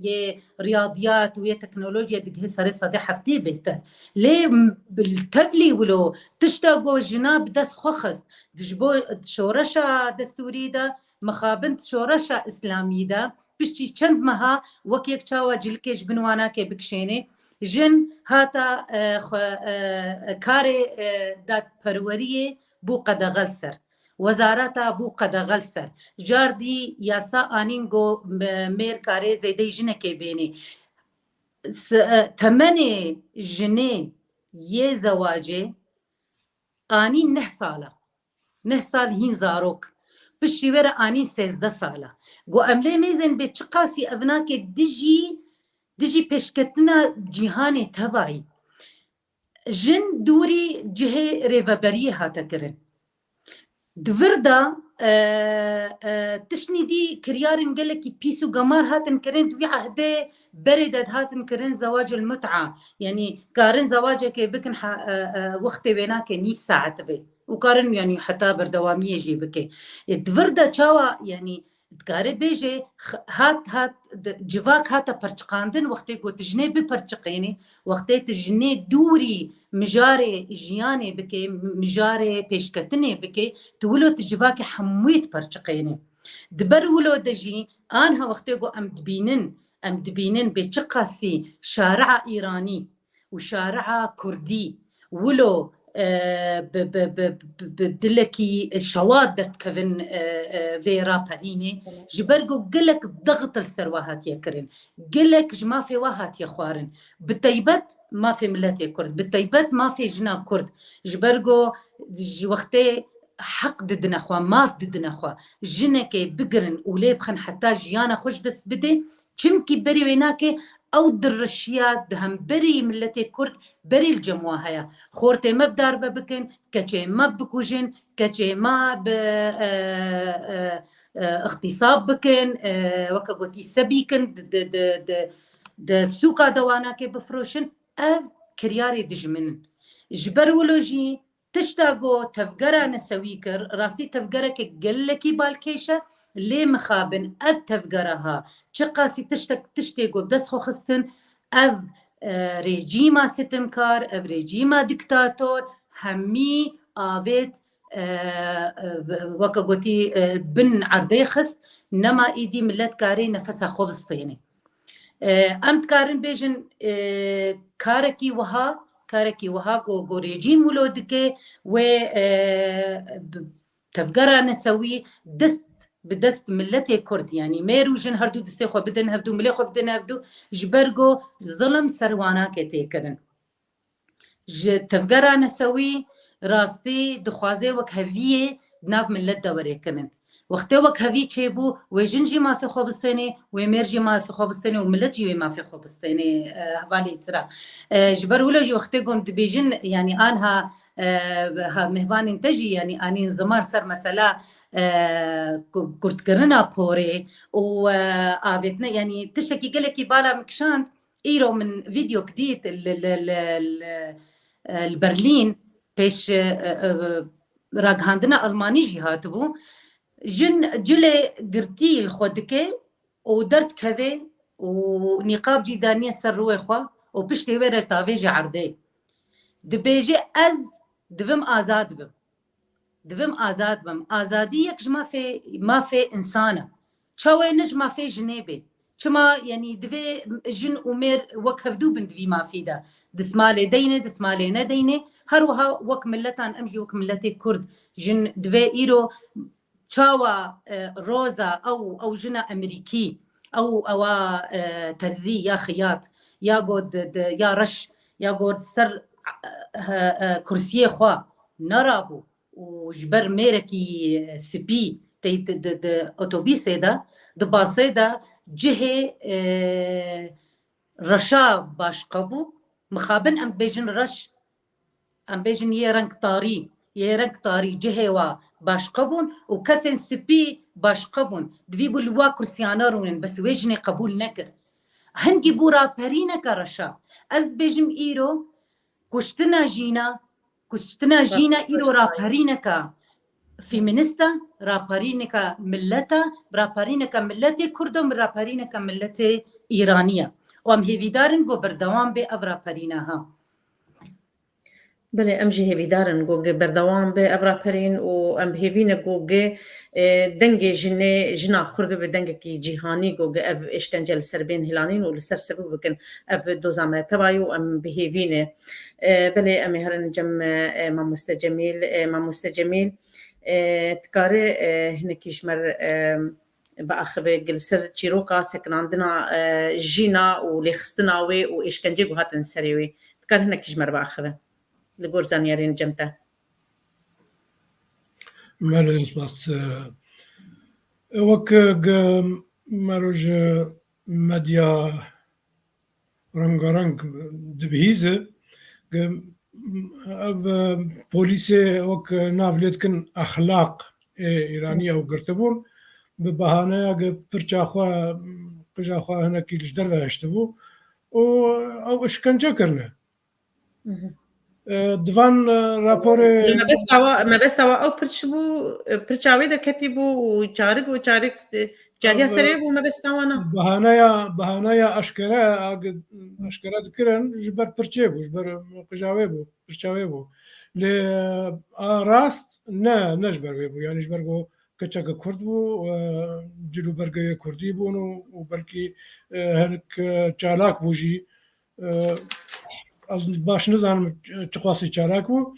yê riyadiyat û yê teknolojiya digihê serê sedê heftê bêtir. Lê m-, bi tevlî wilo tişta ku jina bi dest xwe xist, di ji bo şoreşa destûrî de, mixabin şoreşa îslamî de, piştî çend meha wek yek çawa cilikê ji bin wanakê bikişênê, jin hata, e, xwe, e, karê, e, dadperweriyê bû qedexe li ser. Wezareta bû qedexe li ser. Cardî yasa anîn ku, e, mêr karê zêdeyî jinekê bênê. S-, e, temenê jinê yê zewacê anî neh sal e. Neh sal hîn zarok. Piştî wê re anî sêzdeh sal e. Got, em lê mêzên bê çiqasî ev nake dijî, dijî pêşketina cîhanê tevayî. Jin dûrî cihê rêveberiyê hate kirin. Di vir de, e, e, tiştnî dî kiryarên gelekî pîs û gemar hatin kirin, di wî ehdê berê de dihatin kirin zewacul mut'a. Yanî karin zewacekê bikin ha-, e, e, wextê wê nake nîv saet be. Û karin, yanî, heta berdewamiyê jî bike. E, di vir de çawa, yanî, dikare bêje, x-, hat, hat, di, civak hate perçiqandin, wextê ku tu jinê biperçiqênê, wextê tu jinê dûrî mijarê jiyanê bike, mijarê pêşketinê bike, tu wilo tu civakê hemûyê diperçiqênê. Di ber wilo de jî, anha wextê ku em dibînin, em dibînin bê çiqasî şaria Îranî û şaria Kurdî wilo, e, bi, bi, bi, bi, bi dilekî şewat derdikevin, e, e, vê raperînê. Ji ber ku gelek dext li ser wa hatiye kirin. Gelek ji mafê wa hatiye xwarin. Bi teybet mafê miletê Kurd. Bi teybet mafê jina Kurd. Ji ber ku ji wextê heq didine xwe, maf didine xwe, jinekê bigirin û lê bixin heta jiyana xwe ji dest bidê, Çimkî berê wê nake, ew dirişiya di hemberî miletê Kurd berê li cem wa heye. Xortê me bi darve bikin, keçê me bikujin, keçê me bi, e, e, e, ixtîsab bikin, e, weke gotî sebî kin, di, di, di, di, di sûka dewanakê bifroşin. Ev kiryarê dijmin in. Ji ber wilo jî tişta ku tevgera Nesewî kir, rastî tevgereke gelekî balkêş e, lê mixabin ev tevgera ha, çiqasî tiştek, tiştê ku bi dest xwe xistin, ev, e, rejîma sitimkar, ev rejîma diktator, hemî avêt, e, e, weke gotî, e, bin erdê xist, nema îdî milet karê nefesa xwe bistêne. E, em dikarin bêjin, e, karekî wiha, karekî wiha ku, ku rejîm wilo dike, wê, e, bi-, tevgera Nesewî dest bi dest miletê Kurd, yanî mêr û jin her du destê xwe bidin hevdu, milê xwe bidin hevdu, ji ber ku zilim ser wana ke tê kirin. Ji tevgera Nesewî rastî dixwaze wekheviyê di nav milet de were kirin. Wextê wekhevî çêbû, wê jin jî mafê xwe bistênê, wê mêr jî mafê xwe bistênê û milet jî wê mafê xwe bistênê, e, hevalê Îsra. E, ji ber wilo jî wextê ku em dibêjin, yanî anha, e, ha, mêvanên te jî, yanî anîn ziman ser mesela, e, ku-, kurtkirina porê û, e, avêtine, yanî tiştekî gelekî bala min kişand, Îro min vîdeok dît li, li, li, li, e, li Berlîn pêş, e, e, ragihandina Almanî jî hatibû. Jin cilê girtî li xwe dike û derdikeve û nîqab jî daniye ser rûyê xwe û piştê wê re tavêje erdê. Dibêje, ez divim azad bim. Divim azad bim. Azadî yek ji mafê, mafê însan e. Çawa ne ji mafê jinê bê? Çima, yanî divê jin û mêr wek hevdû bin di vî mafî de? Dismalê deyne, dismalê nedeyne. Her wiha wek miletan, em jî wek miletê Kurd, jin divê îro çawa, e, roza ew, ew jina Emerîkî, ew, ewa, e, terzî ya xiyat, ya go di, di, ya reş, ya go di ser, e, e, kursiyê xwe nerabû û ji ber mêrekî spî tey di, di, di otobîsê de, di basê de cihê, e, reşa başqe bû. Mixabin em bêjin reş, em bêjin yê reng tarî, yê reng tarî cihê wa başqe bûn û kesên spî başqe bûn. Divî bû li wa kursiyana rûnin, bes wê jinê qebûl nekir. Hingî bû raperîneke reşa. Ez dibêjim îro kuştina jîna, kuştina jîna îro raperîneka feminîst e, raperîneka milet e, raperîneka miletê Kurd e, raperîneka miletê Îranî ye. Û em hêvîdar in ku berdewam bê ev raperîna ha. Belê, em jî hêvîdar in ku ge berdewam be ev raperîn û em bi hêvî ne ku ge, e, dengê jinê, jina Kurd bibe dengekî cîhanî, ku ge ev êşkence li ser bên hilanîn û li ser sivik bikin. Ev doza me teva ye û em bi hêvî ne. E, belê, em ê herin cem, e, Mamoste Cemîl. E, Mamoste Cemîl, e, dikare, e, hinekî ji me re, e, biaxive, li ser çîroka sekinandina, e, jina û lêxistina wê û êşkencê ku hatin serê wê. Dikare hinekî ji me re biaxive li gor zanyariyên cem te. Belê, spas. E, wek, e, ge-, mero ji medya rengareng dibihîze, ge-, ev, e, polîsê wek nav lê dikin exlaq ê Îranî ew girtibûn, bi bahaneya ge pirça xwe, qija xwe hinekî li ji derve hiştibû û ew işkence kirine. Mhm. E, di van, e, raporê Mebesta wa, mebesta wa ew pirç bû, e, pirça wê de ketî bû û çarik û çarik, e, cariya Ev, serê bû mebesta wana. Bahaneya, bahaneya aşkere, ag-, aşkere dikirin, ji ber pirçê bû, ji ber qija wê bû, pirça wê bû. Lê, a rast ne, ne ji ber wê bû. Yanî ji ber ku keçeke Kurd bû, e, cil û bergê wê Kurdî bûn û, û belkî, e, hinek, e, çalak bû jî. E, ez baş nizanim çiqasî çalak bû.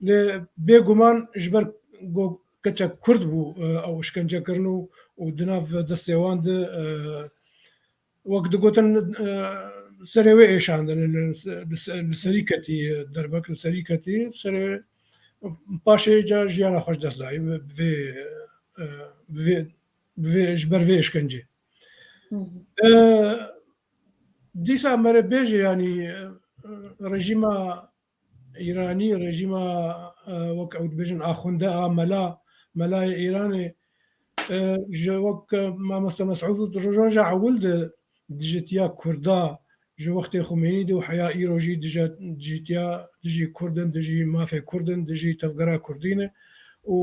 Lê bêguman ji ber ku keçek Kurd bû, e, ew işkence kirin û, û di nav destê wan de, e, wek digotin, e, serê wê êşandin, li, li, li serî ketî, derbek li serî ketî, serê, paşê ca jiyana xwe ji dest dayî, bi, bi vê, e, bi vê, bi vê, ji ber vê êşkencê. E, dîsa mere bêje, yanî, e, rejîma Îranî, rejîma, e, wek ew dibêjin axunde a mela, melayê Îranê, e, ji wek, e, mamoste Mesûd û roja ewil de dijitiya Kurda, ji wextê Xumênî de û heya îro jî dije-, dijitiya dijî Kurd in, dijî mafê Kurd in, dijî tevgera Kurdî ne û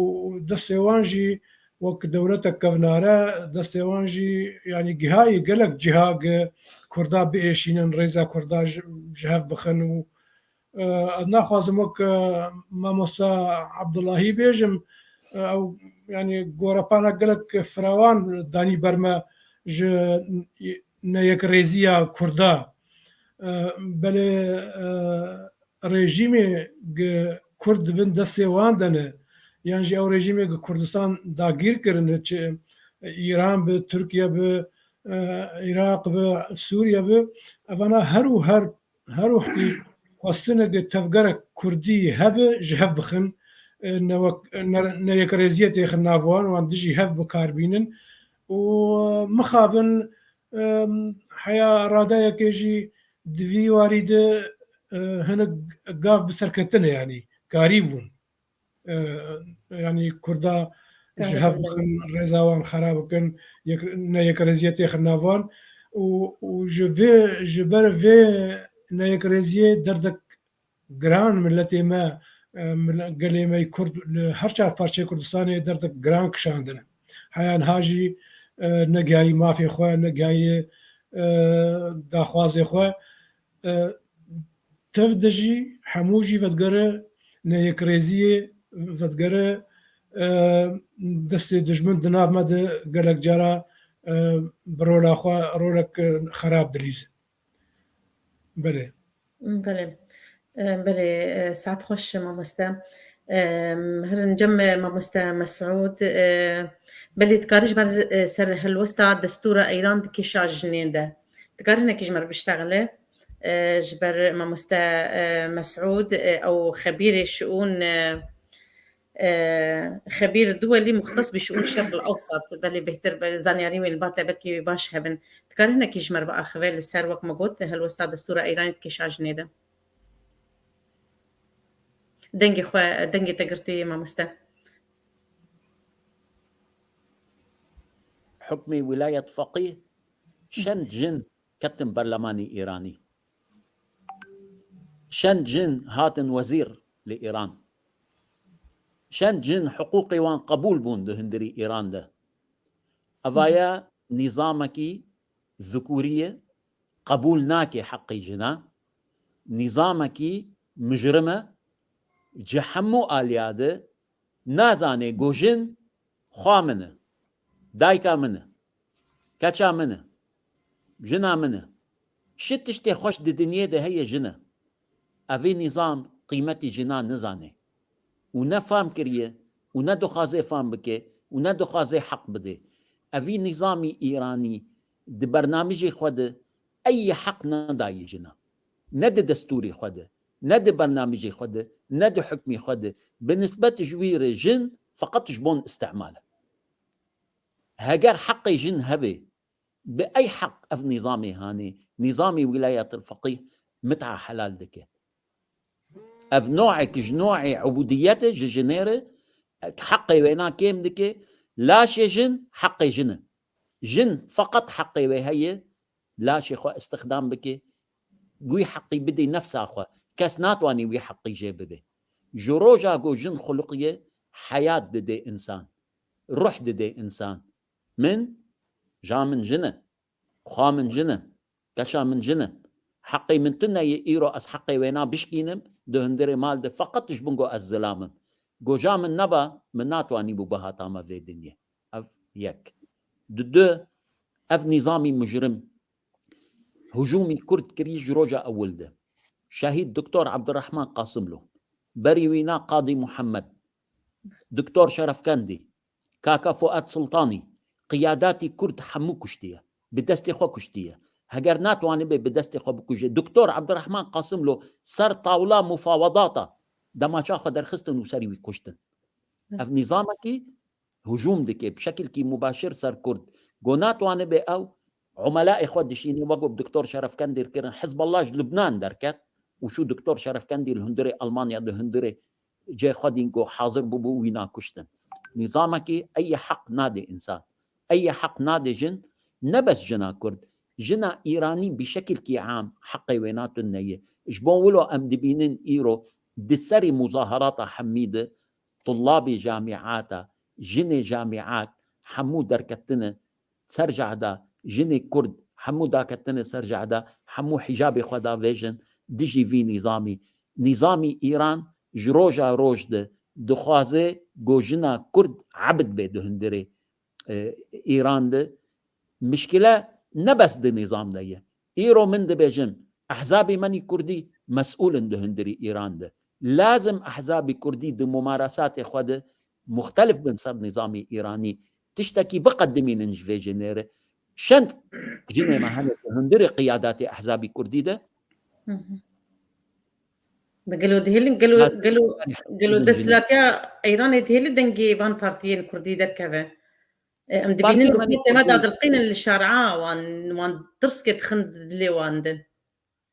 destê wan jî wek dewletek kevnare, destê wan jî, yanî, gihayî gelek ciha gi Kurda biêşînin, rêza Kurda ji, ji hev bixin û, e, ez naxwazim wek, e, mamosta Abdullahî bêjim, e, ew, yanî, gorepanek gelek firawan danî ber me ji neyekrêziya Kurda. E, belê, e, rejîmê gi Kurd di bin destê wan de ne, yan jî ew rejîmê gi Kurdistan dagîr kirine, çi Îran bi, Tirkiye bi, e, Iraq bi, Sûriye bi, evana her û her, her wextî xwestine gi tevgerek Kurdî hebe ji hev bixin, e, ne wek, ne, ne yekrêziyê têxin nav wan, wan dijî hev bi kar bînin û, e, mixabin, e, heya radeyekê jî di vî warî de, e, hinek gav bi serketine, yanî karî bûn. E, yanî Kurda ji hev bixin, rêza wan xera bikin, yek-, ne yekrêziyê têxin nav wan û, û ji vê, ji ber vê neyekrêziyê derdek giran miletê me, e, mile-, gelê me yê Kurd li her çar parçeyê Kurdistanê derdek giran kişandine. Heya niha jî, e, negihayî mafê xwe, negihayî, e, daxwazê xwe. E, tev de jî hemû jî vedigere neyekrêziyê, vedigere, e, destê dijmin di nav me de gelek cara, e, bi rola xwe rolek, e, xerab dilîzin. Belê. Belê. E, belê, e, saet xweş mamoste. E, herin cem, e, mamoste Mesûd. E, belê, dikarî ji ber, e, ser helwesta destûra Îran di kêşa jinê de. Dikarî hinekî ji me re biştexile. E, ji ber mamoste, e, Mesûd, e, ew xebîrê şiûn, e, e, xebîr duwelî muxtes bi şiûn Şerq el Ewsat. Belê bêhtir be, zanyarî wê li ba te belkî baş hebin. Dikarî hinekî ji me re biaxive li ser, wek me got, helwesta destûra Îranê di kêşa jinê de. Dengê xwe, dengê te girtî mamoste. Hukmê wilayet feqîh, çend jin ketin berlemanê Îranî. Çend jin hatin wezîr li Îran. Çend jin hiqûqê wan qebûl bûn di hundirî Îran de. Eva ye nîzamekî zikûrî ye, qebûl nake heqê jina. Nîzamekî mujrim e, ji hemû aliya de nazane ku jin xwa min e, dayika min e, keça min e, jina min e. Şi tiştê xweş di dinyê de heye jin e. Evî nîzam qîmetî jina nizane û ne fam kiriye û ne dixwaze fam bike û ne dixwaze heq bide. Evî nîzamî Îranî di bernamijê xwe de ey heq nedayê jina. Ne di destûrê xwe de, ne di bernamijê xwe de, ne di hukmê xwe de. Bi nisbet ji wî re jin feqet ji bon îstîmal e. Heger heqê jin hebe, bi ey heq ev nîzamê hanê, nîzamê wîlayetil feqîh mit'a helal dike. Ev no'ek ji no'ê ubûdiyetê ji jinê re heqê wêna kêm dike. Laşê jin heqê jin e. Jin feqet heqê wê heye, laşê xwe îstixdam bike, wî heqî bidê nefsa xwe. Kes natwanî wî heqî jê bibe. Ji roja ku jin xuliqiye, heyat didê însan, ruh didê însan. Min, ja min jin e, xwa min jin e, keça min jin e. Heqê min tune ye îro ez heqê wêna bişkînim, di hundirê mal de feqet ji bin ku ez zilam im. Goja min neba, min natwanîbû bihata me vê dinyê. Ev yek. Di du, ev nîzamî mujrim hujûmî Kurd kirî ji roja ewil de. Şehîd Doktor Abdurrahman Qasimlo, berî wîna Qadî Muhammed, Doktor Şerefkendî, Kaka Fuat Sultanî, qiyadatî Kurd hemû kuştiye. Bi destê xwe kuştiye. Heger natwanibe bi destê xwe bikuje. Doktor Abdurrahman Qasimlo ser tawla mufawedata demaça xwe derxistin û serî wî kuştin. Ev nîzamekî hujûm dike, bi şekilkî mubaşir ser Kurd. Go natwanibe ew Umelaê xwe dişînî, wek bi Doktor Şerefkendî kirin, Hizballah ji Lubnan derket û şû Doktor Şerefkendî li hundirê Almanya di hundirê cê xwe dîn ku hazir bûbû wîna kuştin. Nîzamekî ey heq nadê însan. Ey heq nadê jin, ne bes jina Kurd. Jina Îranî bi şekilkî am heqê wê natin neyê. Ji bo wilo em dibînin îro di serî muzaherata hemî de tulabê camîata, jinê camîat hemû derketine ser cehda, jinê Kurd hemû daketine ser cehda, hemû hicabê xwe davêjin dijî vî nîzamî. Nîzamî Îran ji roja roj de dixwaze ku jina Kurd ebd bê di hundirê, e, Îran de. Mişkile ne bes di nîzam de ye. Îro min dibêjim, ehzabê menî Kurdî mesûl in di hundirî Îran de. Lazim ehzabê Kurdî di mumaresatê xwe de muxtelif bin ser nîzamê Îranî. Tiştekî biqedimînin ji vê jinê re. Çend jinê me hene di hundirê qiyadatê ehzabê Kurdî de? Hı hı. Bi gelo dihêlin, gelo, Hadi, gelo, hadi, gelo hadi, desthilatiya Îranê dihêlin dengê van partiyên Kurdî derkeve. E, em dibînin Partiya ku me xortê me nî dadilqînin li şara wan, wan tirskê dixin dilê wan de.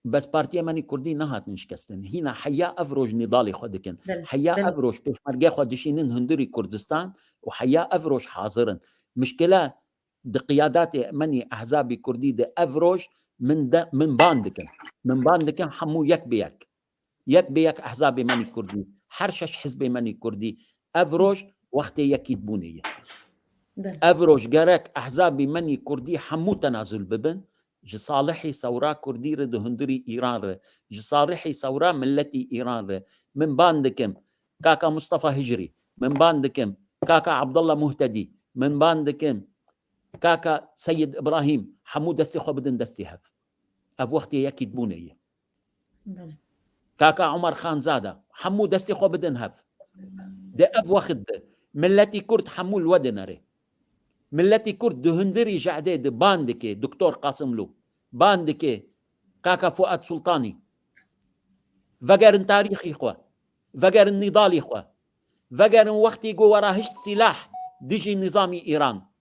Bes partiya me nî Kurdî nehatin şikestin. Hîna heya ev roj nîdalê xwe dikin. Belê, Heya belê. ev roj pêşmergê xwe dişînin hundirî Kurdistan û heya ev roj hazir in. Mişkile di qiyadatê me nî ehzabî Kurdî de ev roj min de, min ban dikin. Min ban dikin hemû yek bi yek. Yek bi yek ehzabê me nî Kurdî. Her şeş hizbê me nî Kurdî. Ev roj wextê yekîtbûnê ye. Belê. Ev roj gerek ehzabî me nî Kurdî hemû tenazul bibin. Ji salihî sewra Kurdî re di hundirî Îran re. Ji salihî sewra milletî Îran re. Min ban dikim. Kaka Mustafa Hicrî. Min ban dikim. Kaka Abdullah Muhtedî. Min ban dikim. Kaka Seyid Îbrahîm. Hemû destê xwe bidin destê hev. Ev wextê yekîtbûnê ye. Belê. Kaka Omer Xanzada, hemû destê xwe bidin hev. Di ev wext de milletî Kurd hemû li we dinere. Milletî Kurd di hundirî jehdê de ban dike Doktor Qasimlû, ban dike Kaka Fuat Sultanî. Vegerin tarîxî xwe, vegerin nîdalî xwe, vegerin wextî ku we re hişt sîlah dijî nîzamî Îran.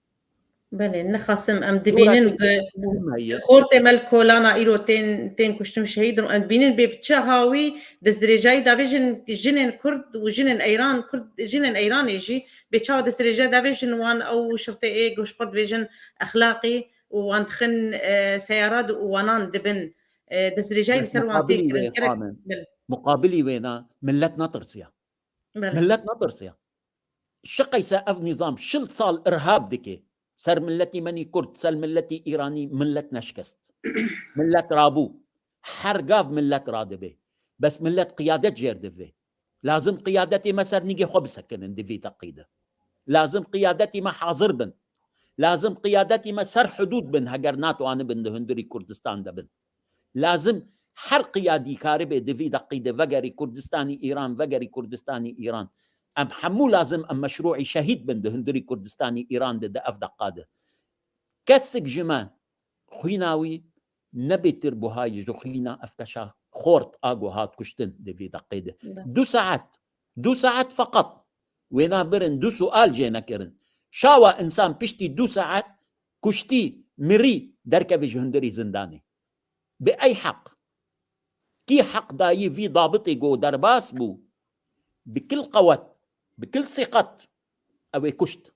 Belê, nexasim em dibînin Dora ku xortê me li kolana îro tên, tên kuştin şehîd in. Em dibînin bê bi çi hawî destdirêjayî davêjin jinên Kurd û jinên Eyran, Kurd, jinên Eyranê jî bê çawa destdirêjayî davêjin wan ew şirtê ê ku ji xwe dibêjin exlaqî û wan dixin, e, seyara de û wanan dibin. E, destdirêjayî li ser wan tê kirin. Gerek, belê. Muqabilî wêna millet natirsiya. Belê. Millet natirsiya. Şiqeyse ev nîzam şil sal irhab dike. Ser milletî me nî Kurd, ser milletî Îranî millet neşkest. Millet rabû. Her gav millet radibe. Bes millet qiyadet jêr divê. Lazim qiyadetê me ser nîgê xwe bisekinin di vî deqî de. Lazim qiyadetî me hazir bin. Lazim qiyadetî me ser hudûd bin, heger natwanibin di hundirî Kurdistan de bin. Lazim her qiyadî karibe di vî deqî de vegerî Kurdistanî Îran, vegerî Kurdistanî Îran. Em hemû lazim em meşrûî şehîd bin di hundirî Kurdistanî Îran de di ev deqa de. Kesik ji me xwîna wî ne bêtir buha ye ji xwîna ev keşa xort a ku hat kuştin di vî deqê de. Be. Du saet, du saet feqet wêna birin, du sual jê nekirin. Çawa însan piştî du saet kuştî, mirî derkevî ji hundirî zindanê? Bi ey heq? Kî heq dayî vî dabitê ku derbas bû? Bi kil qewet, bi kil sîqet ew ê kuşt.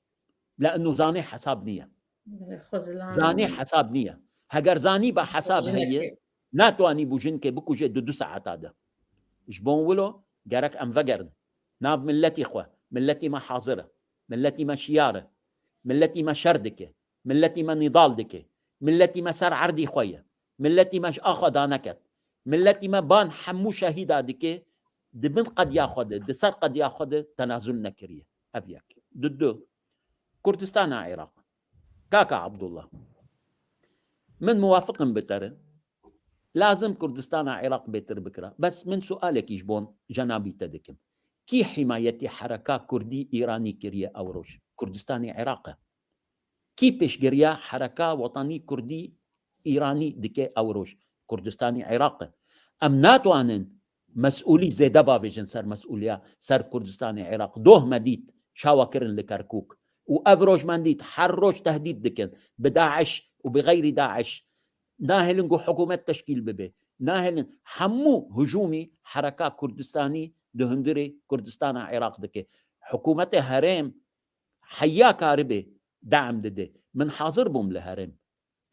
Le'nû zanê hesab niye. Belê, xwe zilam. Zanê hesab niye. Heger zanî ba hesab heye, natwanî bû jinkê bikuje di du saeta de. Ji bo wilo gerek em vegerin. Nav milletî xwe, milletî me hazir e. Milletî me şiyar e. Milletî me şer dike. Milletî me nîdal dike. Milletî me ser erdî xwe ye. Milletî me ji axa daneket. Milletî me ban hemû şehîda dike, di bin qediya xwe de, di ser qediya xwe de tenazul nekiriye. Ev yek. Di du, Kurdistana Iraq. Kaka Abdullah. Min muwafiq im bi te re. Lazim Kurdistana Iraq bêtir bikira. Bes min sualekî ji bon cenabî te dikim. Kî himayetî hereka Kurdî Îranî kiriye ew roj? Kurdistanê Iraq e. Kî pêşgiriya hereka wetanî Kurdî Îranî dike ew roj? Kurdistanê Iraq e. Em natwanin mesûlî zêde bavêjin ser mesûliya ser Kurdistanê Iraq. Doh me dît çawa kirin li Kerkûk. Û ev roj me dît her roj tehdît dikin. Bi DAIŞ, û bi xeyrî DAIŞ. Nahêlin ku hikûmet teşkîl bibe. Nahêlin hemû hicûmî hereka Kurdistanî di hundirê Kurdistana Iraq dike. Hikûmetê herêm heya karibê de'm dide. Min hazir bûm li herêm.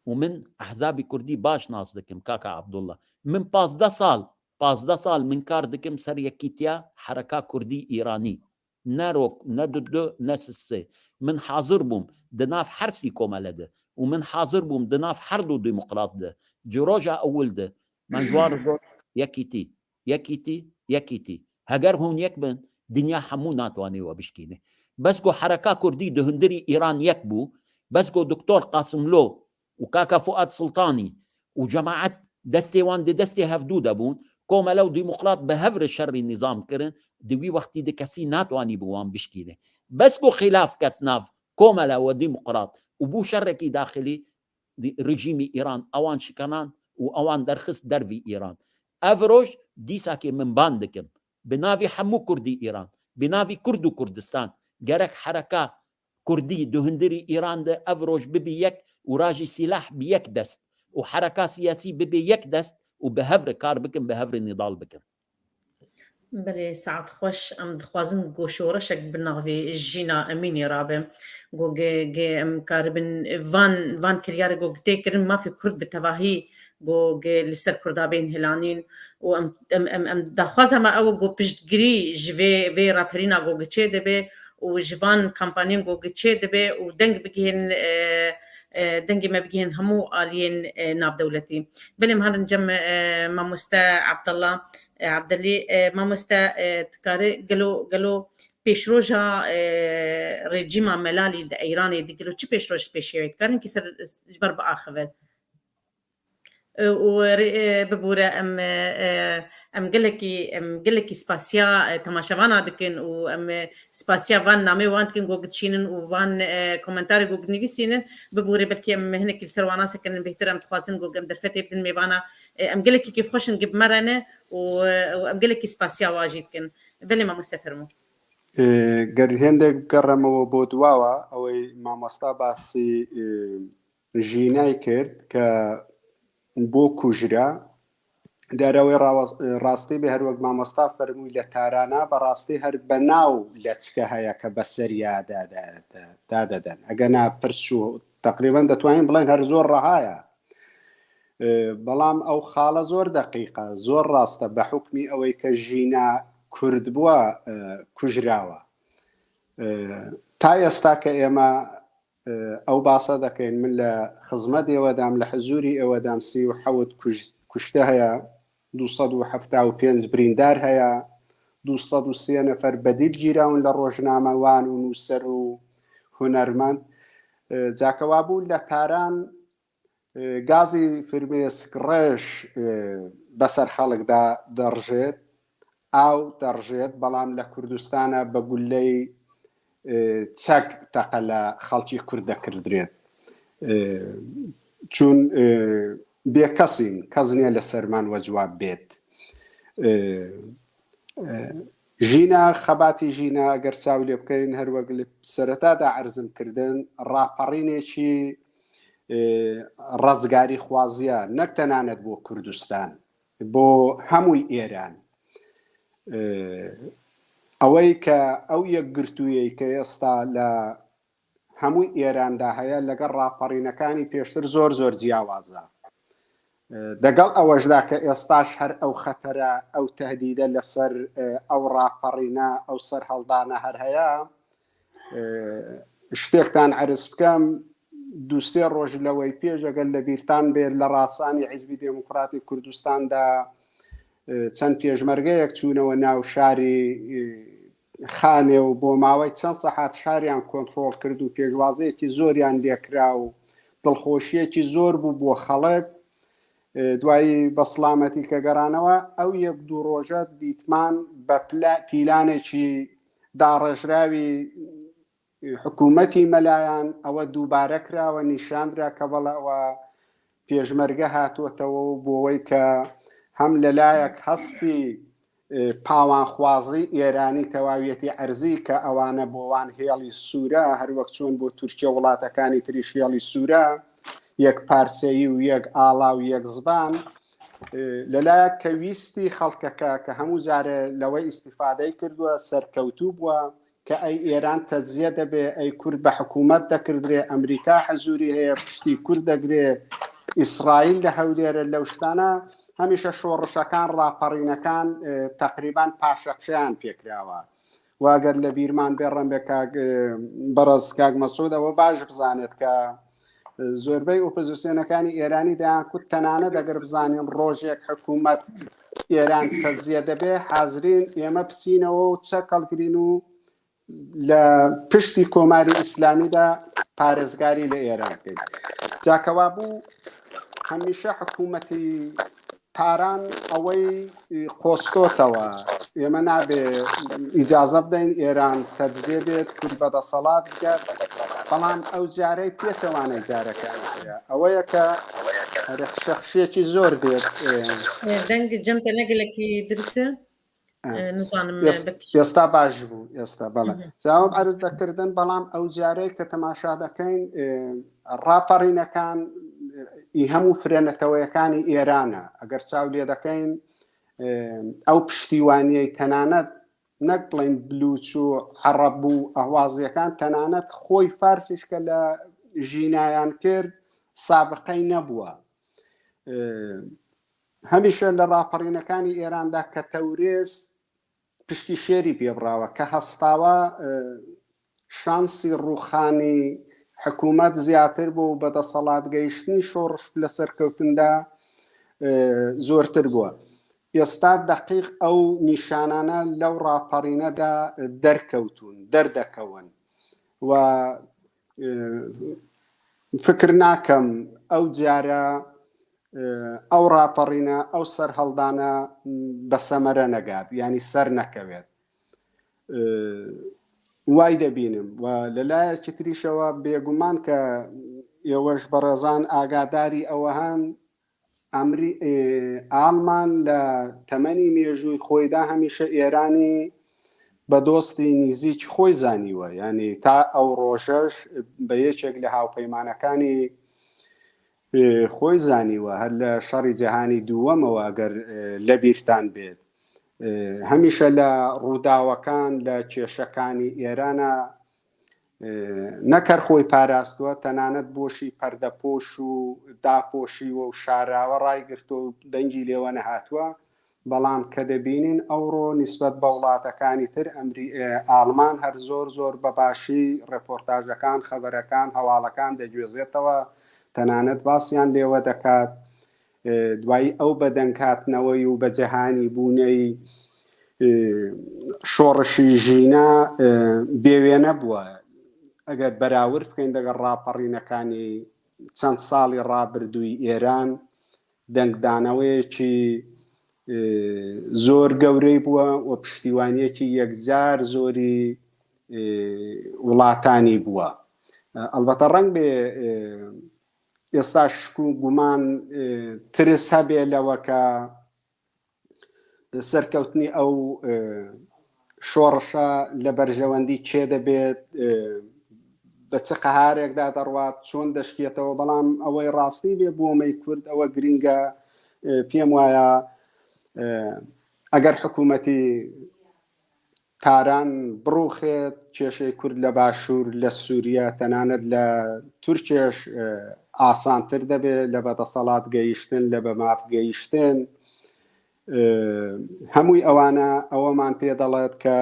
Û min ehzabî kurdî baş nas dikim, kaka Abdullah. Min pazdeh sal, pazdeh sal min kar dikim ser yekîtiya hereka kurdî îranî. Ne rok, ne dudu, ne sisê. Min hazir bûm di nav her sî komele de. Û min hazir bûm di nav her du demokrat de. Ji roja ewil de. Me ji wan re got, yekîtî, yekîtî, yekîtî. Heger hûn yek bin, dinya hemû natwanê we bişkîne. Bes ku hereka kurdî di hundirî Îran yek bû, bes ku Doktor Qasimlo û kaka Fuat Sultanî û cemaet destê wan di destê hevdû de bûn, komele û demokrat bi hev re şerî nîzam kirin, di wî wextî de kesî natwanî bi wan bişkîne. Bes ku xîlaf ket nav komele û demokrat û bû şerekî daxilî, di-, rejîmî Îran ewan şikenan û ewan derxist dervî Îran. Ev roj dîsakê min ban dikim. Bi navî hemû kurdî Îran, bi navî Kurd û Kurdistan, gerek hereka kurdî di hundirî Îran de ev roj bibe yek û rajî sîlah bi yek dest û hereka siyasî bibe yek dest û bi hev re kar bikin, bi hev re nîdal bikin. Belê, saet xweş. Em dixwazin ku şoreşek bi navê Jîna Emînê rabe. Ku ge, ge em karibin van, van kiryarê ku tê kirin mafê Kurd bi tevahî ku ge li ser Kurda bên hilanîn û em, em, em, em daxwaza me ew ku piştgirî ji vê, vê raperîna ku çê dibe û ji van kampanyên ku çê dibe û deng bigihên, e, e, dengê me bigihên hemû aliyên, e, navdewletî. Belê, em herin cem, e, mamoste Abdullah, e, Abdulî, e, mamoste, e, dikare gelo, gelo pêşroja, e, rejîma Melalî di Eyranê di gelo çi pêşroj pêşiya wê dikarin ki ser ji ber biaxive? E, û rê, e, bibûre em, e, e, em gelekî, em gelekî spasiya, e, temaşevana dikin û em, e, spasiya van namê wan dikin ku gidişînin û van, e, komentarê ku nivîsînin. Bibûre belkî em hinekî li ser wana sekirin bêhtir em dixwazin ku em derfetê bidin mêvana. E, em gelekî kêfxweş in ku bi me re ne û, e, û em gelekî spasiya wa jî dikin. Belê mamoste fermo. E, ger hêndek bigeremewe bo duwawa, ewey mamosta basî, e, Jînay kir ke bo kujra, derewê rawas-, rastî be her wek mamosta fermû le tarana, be rastî her benaw leçke heye ke be seriya de, de, de, de, de den. Ege na pirs şu, teqrîben detwanîn bilayn her zor rehaya. E, belam ew xale zor deqîqe, zor raste be hukmî ewey ke Jîna Kurd bûa, e, kujrawa. E, ta esta ke êma e, ew basa dekeyn, min le xizmet êwe dam, le hizûrî êwe dam, sî û hewt kuj-, kuşte heye, du sed û hefta û pênc birîndar heye, du sed û sê nefer bedîl gîrawin le rojnamewan û nûser û hunermend. E, cakewabû le taran, e, gazî firmêsk reş, e, beser xelk da derjêt, aw derjêt, belam le Kurdistana be guley, e, çek teqe le xelkî Kurd dekirdirêt. E, çûn, e, bêkesîn, kes niye le serman we cewab bêt. E, e, Jîna, xebatî Jîna, eger çaw lê bikeyn, her wek li sereta de erzim kirdin, raperînekî, e, rezgarî xwaziya, nek tenanet bo Kurdistan, bo hemûy Êran. E, ewey ke ew yekgirtûyey ke êsta le hemû Êran de heye, leger raperînekani pêştir zor zor ciyawaz e. E, degel ewe jî de ke êstaş her ew xetere, ew tehdîde leser, e, ew raperîne, ew serheldane her heye. E, ştêktan erz bikem, du sê roj le wey pêş, eger le bîrtan bê, le rasanî Hizbî Demokratî Kurdistan de, e, çend pêşmergeyek çûnewe nav şarî, e, Xanê û bo mawey çend sehat şariyan kontrol kirin û pêşwaziyekî zoriyan lê kira û dilxweşiyekî zor bû bo xelk. E, duayî be silametî ke geranewe, ew yek du roje dîtman be pla-, pîlanekî darêjrawî, e, hikûmetî melayan ewe dubare kirawe, nîşan dira ke bele ewe pêşmerge hatotewe û bo wey ke hem le layek hestî, e, pawanxwazî Êranî tewawiyetî erzî ke ewane bo wan hêlî sûr e, her wek çûn bo Tirkiye welatekanî tirî hêlî sûr e, یەک پارچەیی و یەک ئاڵا و یەک زبان، لەلایەک کە ویستی خەڵکەکە کە هەموو جارێ لەوەی ئیسیفادەی کردووە سەرکەوتوو بووە، کە ئەی ئێران تەجزیە دەبێ، ئەی کورد بە حکوومەت دەکردرێ، ئەمریکا حەزوری هەیە پشتی کورد دەگرێ، ئیسرائیل لە هەولێرە، لەو شتانە هەمیشە شۆڕشەکان، ڕاپەڕینەکان تەقریبان پاشەکشەیان پێکراوە. واگەر لە بیرمان بێ ڕەنبێ کاک بەڕێز کاک مەسعود ئەوە باش بزانێت کە زۆربەی ئۆپۆزیسیۆنەکانی ئێرانی دەیان کوت، تەنانەت ئەگەر بزانین ڕۆژێک حکوومەت ئێران تەجزیە دەبێ، حازرین ئێمە بچینەوە و چەک هەڵگرین و لە پشتی کۆماری ئیسلامیدا پارێزگاری لە ئێران بکەین. جاکەوا بوو هەمیشە حکوومەتی تاران ئەوەی قۆستۆتەوە، ئێمە نابێ ئیجازە بدەین ئێران تەجزیە بێت، کورد بەدەسەڵات بگات. بەڵام ئەو جارەی پێچەوانەی جارەکانی هەیە ئەوەیە کە شەخشیەکی زۆر دێت. دەنگ جەم تەنەگەلێکی درسە. Nizanim. ئێستا باش بوو، ئێستا بەڵێ. جاواب عرض دەکردن، بەڵام ئەو جارەی کە تەماشا دەکەین ڕاپەڕینەکان ئی هەموو فرێنەتەوەیەکانی ئێرانە، ئەگەر چاو لێ دەکەین ئەو پشتیوانیەی تەنانەت نەک بڵین بلوچ و عەڕەب و ئەهوازیەکان، تەنانەت خۆی فارسیش کە لە ژینایان کرد سابقەی نەبووە. هەمیشە لە ڕاپەڕینەکانی ئێراندا کە تەورێز پشکی شێری پێبڕاوە کە هەستاوە شانسی ڕووخانی حکوومەت زیاتر بوو و بەدەسەڵات گەیشتنی شۆڕش لە سەرکەوتندا زۆرتر بووە. ئێستا دەقیق ئەو نیشانانە لەو ڕاپەڕینەدا دەرکەوتون، دەردەکەون و فکر ناکەم ئەو جارە ئەو ڕاپەڕینە، ئەو سەرهەڵدانە بە سەمەرە نەگات، یعنی سەر نەکەوێت. وای دەبینم و لە لایەکی تریشەوە بێگومان کە ئێوەش بەڕێزان ئاگاداری ئەوە هەن ئەمری ئاڵمان لە تەمەنی مێژووی خۆیدا هەمیشە ئێرانی بە دۆستی نزیک خۆی زانیوە، یعنی تا ئەو ڕۆژەش بە یەکێک لە هاوپەیمانەکانی خۆی زانیوە، هەر لە شەڕی جیهانی دووەمەوە ئەگەر لە بیرتان بێت هەمیشە لە ڕووداوەکان، لە کێشەکانی ئێرانە نەکەر خۆی پاراستووە، تەنانەت بۆشی پەردەپۆش و داپۆشیوە و شاراوە ڕایگرتووە و دەنگی لێوە نەهاتووە. بەڵام کە دەبینین ئەوڕۆ نیسبەت بە وڵاتەکانی تر ئەمری ئاڵمان هەر زۆر زۆر بە باشی ڕێپۆرتاژەکان، خەبەرەکان، هەواڵەکان دەگوێزێتەوە، تەنانەت باسیان لێوە دەکات. دوایی ئەو بەدەنگ هاتنەوەی و بە جەهانی بوونەی شۆڕشی ژینە بێوێنە بووە. ئەگەر بەراورد بکەین دەگەڵ ڕاپەڕینەکانی چەند ساڵی ڕابردووی ئێران، دەنگدانەوەیەکی زۆر گەورەی بووە و پشتیوانیەکی یەکجار زۆری وڵاتانی بووە. ئەلبەتە ڕەنگ بێ ئێستا شک و گومان، ترس هەبێ لەوەکە سەرکەوتنی ئەو شۆڕشە لە بەرژەوەندی کێ دەبێت، بە چ قەهارێکدا دەڕوات، چۆن دەشکێتەوە. بەڵام ئەوەی ڕاستی بێ بۆ مەی کورد ئەوە گرینگە، پێم وایە ئەگەر حکوومەتی تاران بڕوخێت، کێشەی کورد لە باشوور، لە سووریا، تەنانەت لە تورکێش ئاسانتر دەبێت لە بەدەسەڵات گەیشتن، لە بە ماف گەیشتن. هەمووی ئەوانە ئەوەمان پێ دەڵێت کە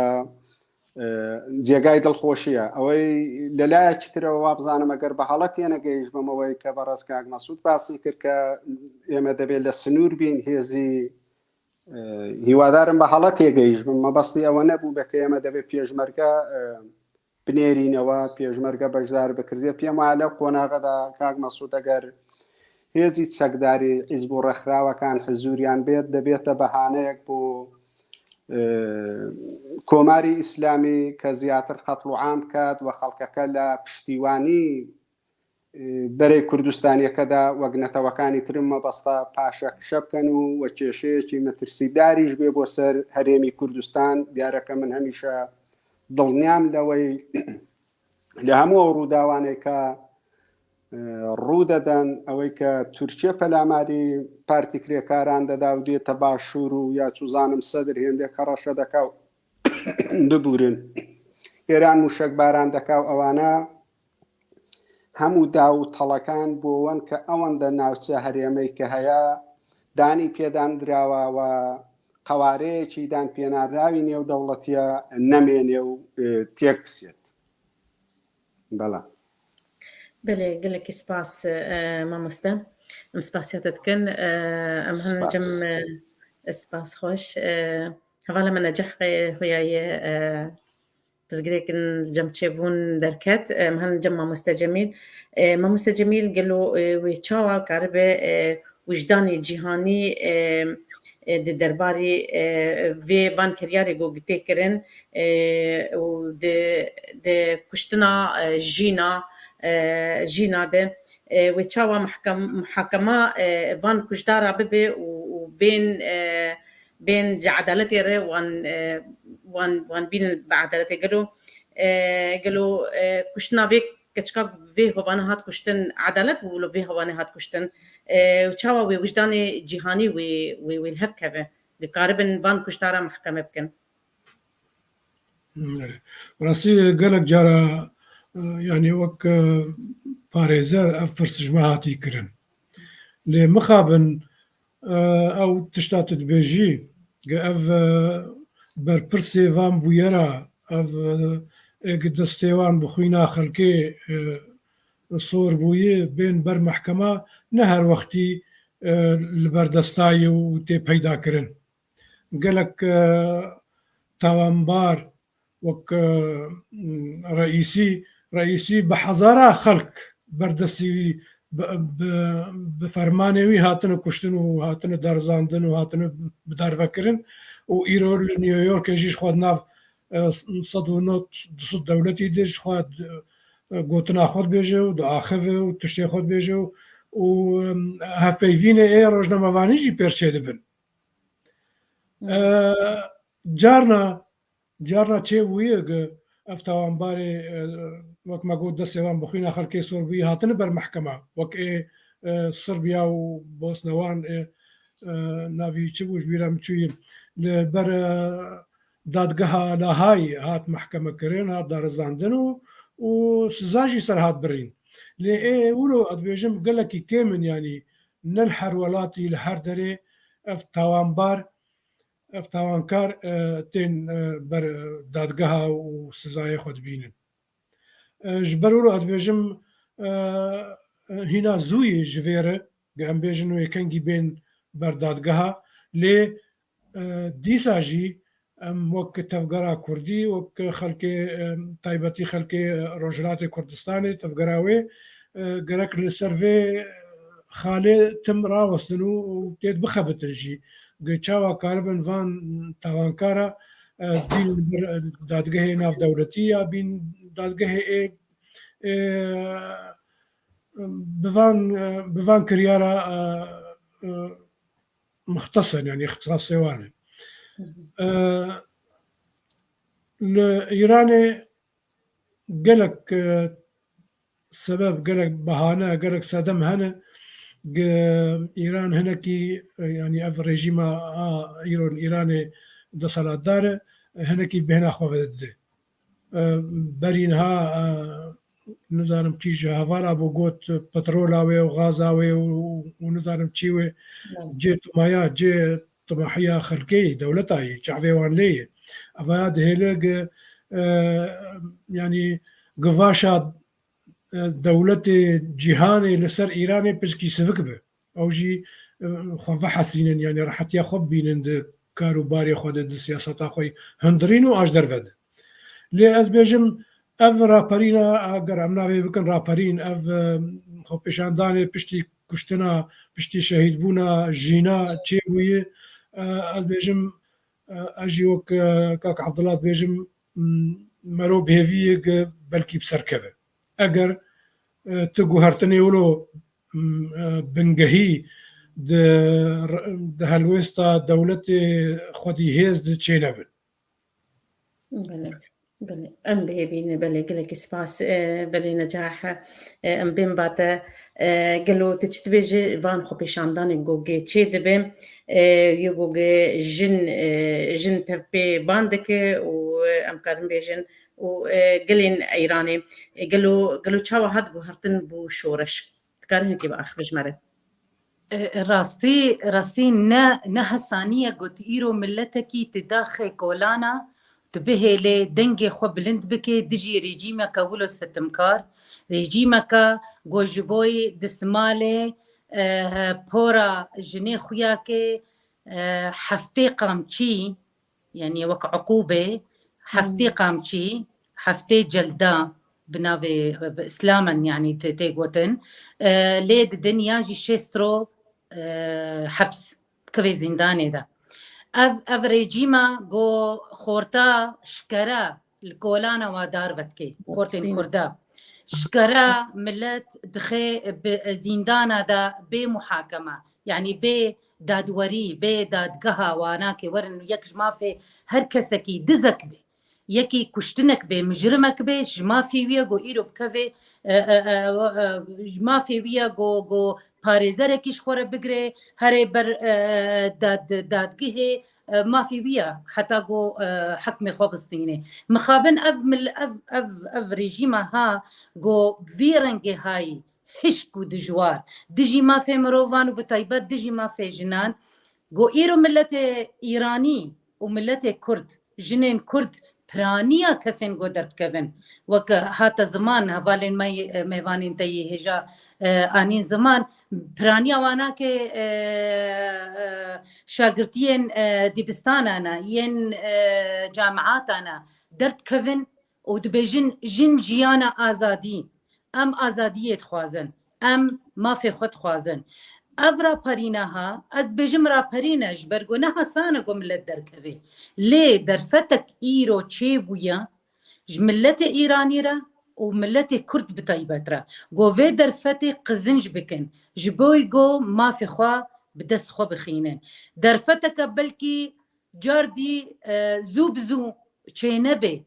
جێگای دڵخۆشیە. ئەوەی لە لایەکی ترەوە وا بزانم ئەگەر بە هەڵە تێنەگەیشت بم ئەوەی کە بەڕێز کاک مەسعود باسی کرد کە ئێمە دەبێت لە سنوور بین، هێزی هیوادارم بە هەڵە تێگەیشت بم. مەبەستی ئەوە نەبوو بێ کە ئێمە دەبێت پێشمەرگە بنێرینەوە، پێشمەرگە بەشدار بکردێت. پێم وایە لەو قۆناغەدا کاک مەسعود ئەگەر هێزی چەکداری حیزب و ڕێکخراوەکان حزوریان بێت، دەبێتە بەهانەیەک بۆ کۆماری ئیسلامی کە زیاتر قەتڵ و عام بکات و خەڵکەکە لە پشتیوانی بەرەی کوردستانیەکەدا وەک نەتەوەکانی ترم مەبەستە پاشەکشە بکەن و وە کێشەیەکی مەترسیداریش بێ بۆ سەر هەرێمی کوردستان. دیارەکە من هەمیشە دڵنیام لەوەی لە هەموو ئەو ڕووداوانێک کە ڕوو دەدەن، ئەوەی کە تورکیە پەلاماری پارتی کرێکاران دەدا و دێتە باشوور و یا چوزانم سەدر هێندێک هەڕەشە دەکا و ببورن، ئێران موشەک باران دەکا و ئەوانە هەموو داو و تەڵەکان بۆ وەن کە ئەوەندە ناوچە هەرێمەی کە هەیە دانی پێدان دراوە و قەوارەیەکی دان پێنانراوی نێو دەوڵەتیە نەمێنێ و تێک بسێت. بەڵام بەێ گەلێکی سپاس. مامۆستە، ئەم سپاسیاتە دکن. ئەم هەن جم سپاس خۆش. هەواڵە منە جەحقێ هویایە پزگرێکن جەم چێبوون دەرکەت. ئەم هەن جەم مامۆستە جەمیل. مامۆستە جەمیل گەلۆ وێ چاوا کاربێ وجدانی جیهانی di derbarî vê van kiryarê ku gitê kirin û di kuştina jîna jîna de wê çawa muhakema van kuşdara bibe û bên bên ji edaletê re wan wan wan bînin bi edaletê gelo gelo kuştina vê keçika vê hovane hat kuştin edalet bû, li vê hovane hat kuştin. Û çawa wê wijdanê cîhanî wê wê wê li hev keve? Dikaribin van kuştara mehkeme bikin. Rastî gelek cara, e, yanî wek, e, parêzer ev pirs ji me hatî kirin. Lê mixabin, e, ew tişta tu dibêjî, ge ev, e, berpirsê van bûyera, ev, e, ê gi destê wan bi xwîna xelkê, e, sor bûyî, bên ber mehkema, ne her wextî, e, li ber destayê û tê peyda kirin. Gelek, e, tawanbar wek, e, Reîsî, Reîsî bi hezara xelk ber destî wî bi, bi, bi fermanê wî hatine kuştin û hatine darizandin û hatine bidarvekirin û îro li New Yorkê jî ji xwe di nav, e, sed û nod, du sed dewletî de ji xwe, e, gotina xwe dibêje û diaxive û tiştê xwe dibêje û, û, e, hevpeyvînê ê rojnamevanî jî pêr çêdibin. E, carna, carna çêbûye ku ev tawanbarê, e, wek me got, destê wan bi xwîna xelkê sor bûyî, hatine ber mehkema. Wek ê, e, Sirbiya û Bosnewan, ê, e, navî çi bû, ji bîra min çûyî, li ber, e, dadgeha Lahayê hat mehkeme kirin, hat darizandin û, û siza jî ser hat birîn. Lê ê wilo, ez dibêjim, gelekî kêm in, yanî ne li her welatî, li her derê ev tawanbar, ev tawankar, e, tên, e, ber dadgeha û sizayê xwe dibînin. E, ji ber wilo ez dibêjim, e, hîna zû ye ji vê re, ge em bêjin wê kengî bên ber dadgeha, lê, e, dîsa jî em wek tevgera Kurdî, wek xelkê, e, taybetî xelkê Rojhilatê Kurdistanê, tevgera wê, e, gerek li ser vê xalê tim rawestin û, û têt bixebitin jî. Ge çawa karibin van tawankara, e, bîn li ber dadgehê navdewletî ya bîn dadgehê ê, ê, bi van, bi van kiryara, e, e, muxtesin, yanî îxtisasê wan e. E, li Îranê gelek, e, sebeb, gelek bahane, gelek sedem hene. Ge Îran hinekî, e, yanî ev rejîma a îro li Îranê desthilatdar e, hinekî bêhna xwe vedide. E, berî niha, e, nizanim kî ji hevala bû got petrola wê û gaza wê û, û nizanim çî wê cê tumaya, cê tumahiya xelkê yî, dewleta yî, çavê wan lê ye. Evaya dihêle ge, e, yanî givaşa, e, dewletê cîhanê li ser Îranê piçkî sivik be. Ew jî, e, xwe vehesînin, yanî rehetiya xwe bibînin di kar û barê xwe de, di siyaseta xwe hundirîn û a ji derve de. Lê ez bêjim, ev raperîna, eger em navê bikin raperîn, ev, e, xwepêşandanê piştî kuştina, piştî şehîdbûna jîna çêbûye, e, ez bêjim, e, ez jî wek, e, kak Abdullah dibêjim, m-, mero bi hêvî ye ku belkî bi ser keve. Eger, e, tu guhertinê wilo, m-, e, bingehî di, di helwêsta dewletê xwedî hêz di çênebin. Belê. Em bihêvî ne, belê, gelekî spas, e, belê Necah, e, em bên bate, e, gelo tu çi dibêjî van xwepêşandanê gogê çê dibe, e, yê gogê jin, e, jin tev pê ban dike û, e, em karin bêjin û, e, gelên Îranê, e, gelo, gelo çawa hat guhertin bû şoreş? Dikarin hikî biaxivî ji me re? E, rastî, rastî ne, ne hesaniye got îro miletekî ti daxê kolana, tu bihêlê dengê xwe bilind bikê dijî rejîmeke wilo setimkar, rejîmeke ku ji boyî destmalê, e, pora jinê xuya ke, e, heftê qamçî, yanî wek uqûbê, heftê Hmm. qamçî, heftê celda bi navê, bi îslamen, yanî tê, tê gotin, e, lê didin yan jî şêst ro, e, heps, kivê zîndanê de. Ev, ev rejîma ku xorta şikere li kolana wa dar vedikê, xortên Kurda. Şikere milet dixe bi zîndana de bê muhakeme, yanî bê dadwerî, bê dadgeha wana ke werin yek ji mafê her kesekî dizek bê, yekî kuştinek bê, mijrimek bê, ji mafê wî ye ku îro bikeve, e, e, e, e, ji mafê wî ye ku, ku parêzerekî ji xwe re bigire, here ber, e, dad-, dadgehê, e, mafê wî ye heta ku, e, hekmê xwe bistîne. Mixabin ev mil-, ev, ev, ev rejîma ha ku vî rengê hayî hişk û dijwar dijî mafê mirovan û bi taybet dijî mafê jinan, ku îro miletê Îranî û miletê Kurd, jinên Kurd piraniya kesên ku derdikevin. Wek hate ziman, hevalên me, mêvanên te yê hêja, e, anîn ziman, piraniya wana ke, e, e, şagirtiyên, e, dibistana ne, yên, e, camiata ne, derdikevin û dibêjin jin jiyana azadî. Em azadiyê dixwazin. Em mafê xwe dixwazin. Ev raperîna ha, ez dibêjim raperîne, ji ber ku ne hesan e ku milet derkeve. Lê derfetek îro çêbûye ji miletê Îranî re û miletê Kurd bi taybet re. Ku vê derfetê qizinc bikin. Ji bo ku mafê xwe bi dest xwe bixînin. Derfeteke belkî cardî, e, zû bi zû çênebe.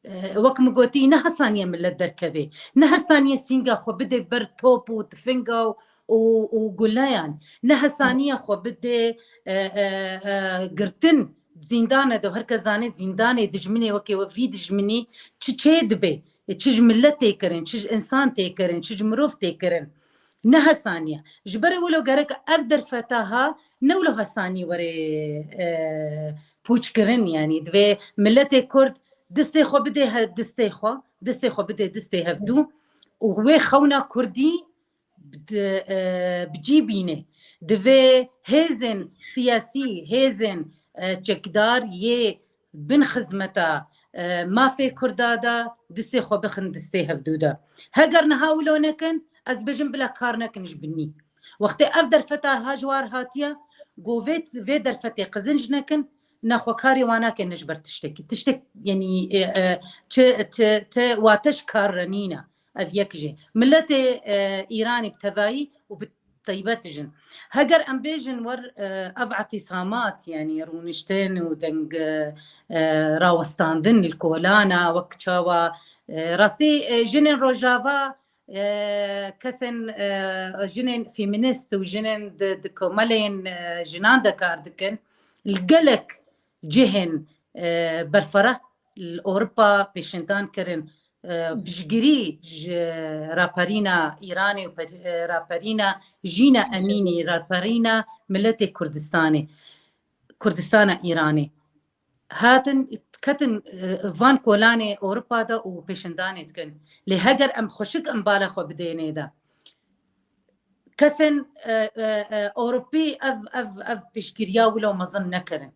E, wek min gotî, ne hesaniye milet derkeve. Ne hesaniye sînga xwe bide ber top û tifinga û, û, û guleyan. Ne hesaniye xwe bide, e, e, e, girtin zîndane de. Her kes zane zîndanê dijminê wekê we vî dijminî çi çê dibe. E, çi ji milet tê kirin, çi ji însan tê kirin, çi ji mirov tê kirin. Ne hesaniye. Ji ber wilo gerek ev derfeta ha ne wilo hesanî were, e, pûçkirin, yanî divê miletê Kurd distê xwe bide he-, distê xwe, distê xwe bide distê hevdû û wê xewna Kurdî bi, e, bi cî bîne. Divê hêzên siyasî, hêzên, e, çekdar yê bin xizmeta, e, mafê Kurda de distê xwe bixin distê hevdû de. Heger niha wilo nekin, ez bêjim bila kar nekin ji binî. Wextê ev derfeta ha ji war hatiye, go vê, vê derfetê qizinc nekin, nexwe karê wan nake ne ji ber tiştekî. Tiştek, yanî, e, e, çi, ti, ti wate ji kar re nîne. Ev yek jî. Miletê, e, Îranê bi tevayî û bi taybet jin. Heger em bêjin wer, e, ev etîsamat, yanî rûniştin û deng, e, e, rawestandin li kolana, wek çawa, e, rastî, e, jinên Rojava, e, kesên, e, jinên feminîst û jinên di, di komeleyên, e, jinan de kar dikin, li gelek cihên, e, berfireh li Ewropa pêşndan kirin, e, piştgirî ji raperîna Îranê û per-, e, raperîna Jîna Emînî, raperîna miletê Kurdistanê, Kurdistana Îranê. Hatin, ketin, e, van kolanê Ewropa de û pêşndanê dikin. Lê heger em xweşik em bala xwe bidênê de, kesên, e, e, e, Ewropî ev, ev, ev piştgiriya wilo mezin nekirin.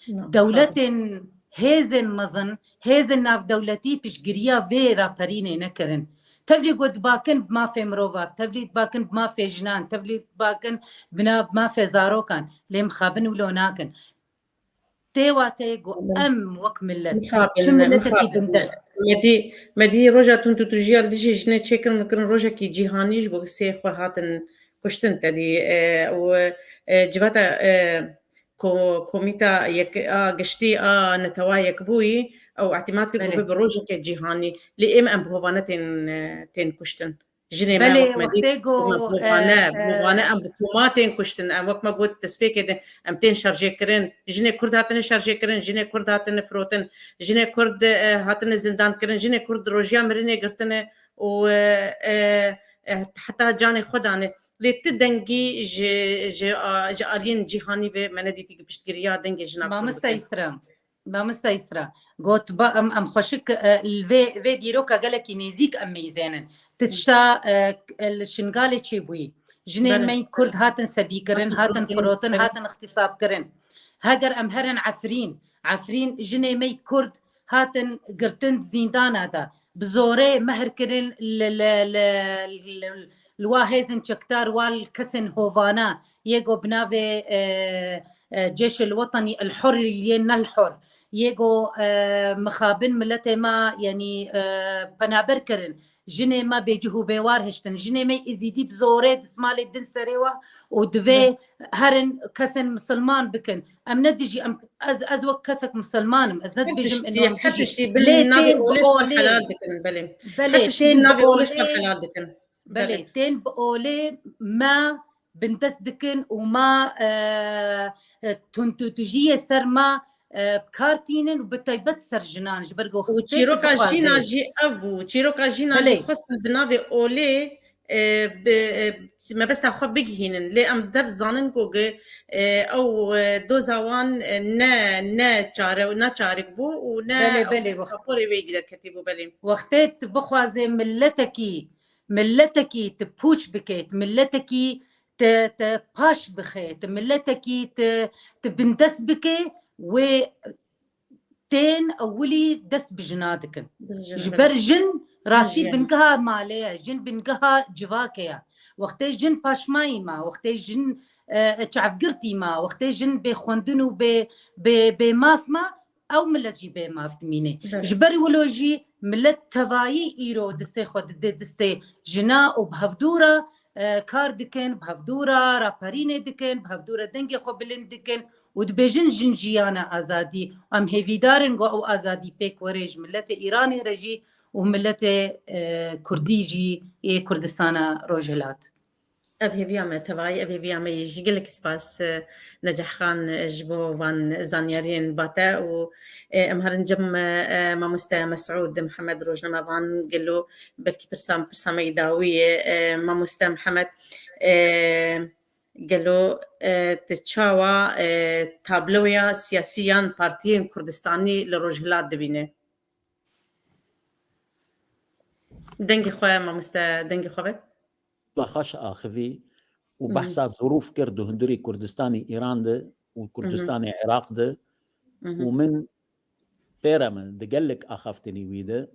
Na, Dewletên, hêzên mezin, hêzên navdewletî piştgiriya vê raperînê nekirin. Tevlî ku dibakin bi mafê mirova, tevlî dibakin bi mafê jinan, tevlî dibakin bi na-, bi mafê zarokan, lê mixabin wilo nakin. Tê wateyê ku Belê. em wek millet, Mixabin, çi miletekî mixabin. bindest. Me dî, me dî roja tundûtûjiya li dijî jinê çêkirin û kirin rojekî cîhanî ji bo sê xwe hatin kuştin te dî, e, û, e, civata, e, ko-, komîta yek-, a giştî a Netewa Yekbûyî Ew îtîmat kir ku Belê. bibe rojeke cîhanî. Lê êm em bi hovane tên, e, tên kuştin. Jinê me Belê, wek me dît, wextê ku, em bi hovane, e, bi hovane e, em bi koma tên kuştin. Em wek me got destpêkê de em tên şerjêkirin. Jinê Kurd hatine şerjêkirin, jinê Kurd hatine firotin, jinê Kurd, e, hatine zindankirin, jinê Kurd rojiya mirinê girtine û, e, e, e, heta canê xwe dane. Lê ti dengî ji, ji, a, ji aliyên cîhanî ve me nedîtî ku piştgiriya dengê jina Kurd Mamoste bikin. Îsra, Mamoste Îsra, got ba em, em xweşik, e, li vê, vê dîroka gelekî nêzîk em meyzênin. Tişta, e, li Şingalê çêbûyî. Jinê Belê. me Kurd hatin sebî kirin, Hatin hatin firotin, firotin, belê. hatin îxtîsab kirin. Heger em herin Efrîn, Efrîn jinê me Kurd hatin girtin zîndana de. Bi zorê mehr kirin li, li, li, li, li wa hêzên çekdar, wa li kesên hovana, yê go bi navê, e, e, Cêşil Wetenî El Hur yên Nel Hur, yê go, e, mixabin miletê me, yanî, e, penaber kirin. Jinê me bêcih û bêwar hiştin. Jinê me Êzîdî bi zorê dismalê din serê we û divê Be- herin kesên misilman bikin. Em ne dijî, em, ez, ez wek kesek misilman im. Ez ne Her dibêjim tiştî, ino em her dijî. tiştî Lê bin navê tên bi olê ji xwe olê. helal dikin, belê. Belê, Her tiştî tên bin bi navê olê ji xwe olê. helal dikin. Belê, Belê. tên bi olê me bindest dikin û me, e, e, tundûtûjiyê ser me, e, bi kar tînin û bi taybet ser jinan, ji ber ku Û Xwedê çîroka dixwaze. jîna jî ev bû. Çîroka jîna jî Belê. xwestin bi navê olê, e, bi, e, mebesta xwe bigihînin. Lê em dev dizanin ku gi, e, ew, e, doza wan, e, ne, ne çare, ne çarik bû û ne Belê, ew belê, wext- raporê wê derketî bû, belê. Wextê tu bixwazê miletekî, miletekî tu pûç bikê, tu miletekî tu, tu paş bixê, tu miletekî tu, tu bindest bikê, wê tên ewilî dest bi jina dikin. Bi jina, Ji belê. ber jin rastî Jin. bingeha malê ye, jin bingeha civakê ye. Wextê jin paşmayî ma, wextê jin, e, çavgirtî ma, wextê jin bê xwendin û bê, bê, bê maf ma, ew milet jî bê maf dimîne. Belê. Ji ber wilo jî milet tevayî îro distê xwe dide distê jina û bi hevdû re, e, kar dikin, bi hevdû re raperînê dikin, bi hevdû re dengê xwe bilind dikin û dibêjin jin jiyane azadî. Em hêvîdar in ku ew azadî pêk were ji miletê Îranê re jî û miletê, e, Kurdî jî yê Kurdistana Rojhilat. Ev hêviya me, tevayî ev hêviya me yê jî. Gelek spas, e, Neceh Xan, e, ji bo van zanyariyên ba te û, e, em herin cem, e, e, mamoste Mesûd Mihemed, rojnamevan, gelo belkî pirsa, pirsa me yê dawî ye, e, mamoste Mihemed, e, gelo, e, tu çawa, e, tabloya siyasî yan partiyên Kurdistanî li Rojhilat dibîne? Dengê xwe, mamoste, dengê xwe be. Xweş axivî û Hı hı. behsa zirûf kir di hundirî Kurdistanê Îran de û Hı hı. Kurdistanê Iraq de Hı hı. û min pêre min di gelek axaftinî wî de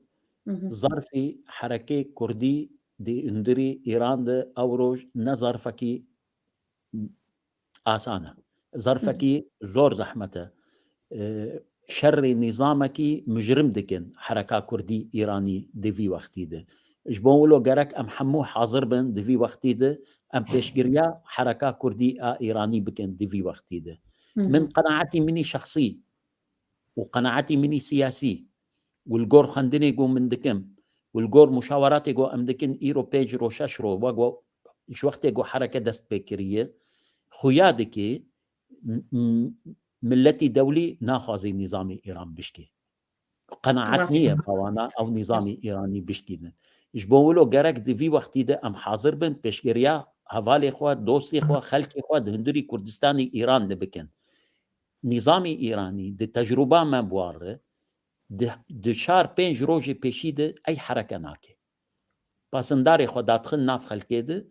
Hı hı. zarfî herekê Kurdî di hundirî Îran de ew roj ne zarfekî asan e. Zarfekî zor zehmet e. E, şerê nîzamekî mujrim dikin hereka Kurdî Îranî di vî wextî de. Ji bo wilo gerek em hemû hazir bin di vî wextî de em pêşgiriya hereka Kurdî a Îranî bikin di vî wextî de. Hı hı. Min qenaetî min î şexsî û qenaetî min î siyasî û li gor xwendinê ku min dikim û li gor muşaweratê ku em dikin îro pênc ro şeş ro wek ji wextê ku hereke dest pê kiriye, xuya dike m-, m-, miletî dewlî naxwaze nîzamê Îran bişkê. Qenaet Rast. niye bawana ew nîzamê Rast. Îranî bişkînin. Ji bo wilo gerek di vî wextî de em hazir bin pêşgiriya hevalê xwe, dostê xwe, xelkê xwe di hundirî Kurdistanê Îran de bikin. Nîzamê Îranî di tecrûba me bi wan re di, di çar pênc rojê pêşî de ey hereke nake. Pasindarê xwe dadixin nav xelkê de,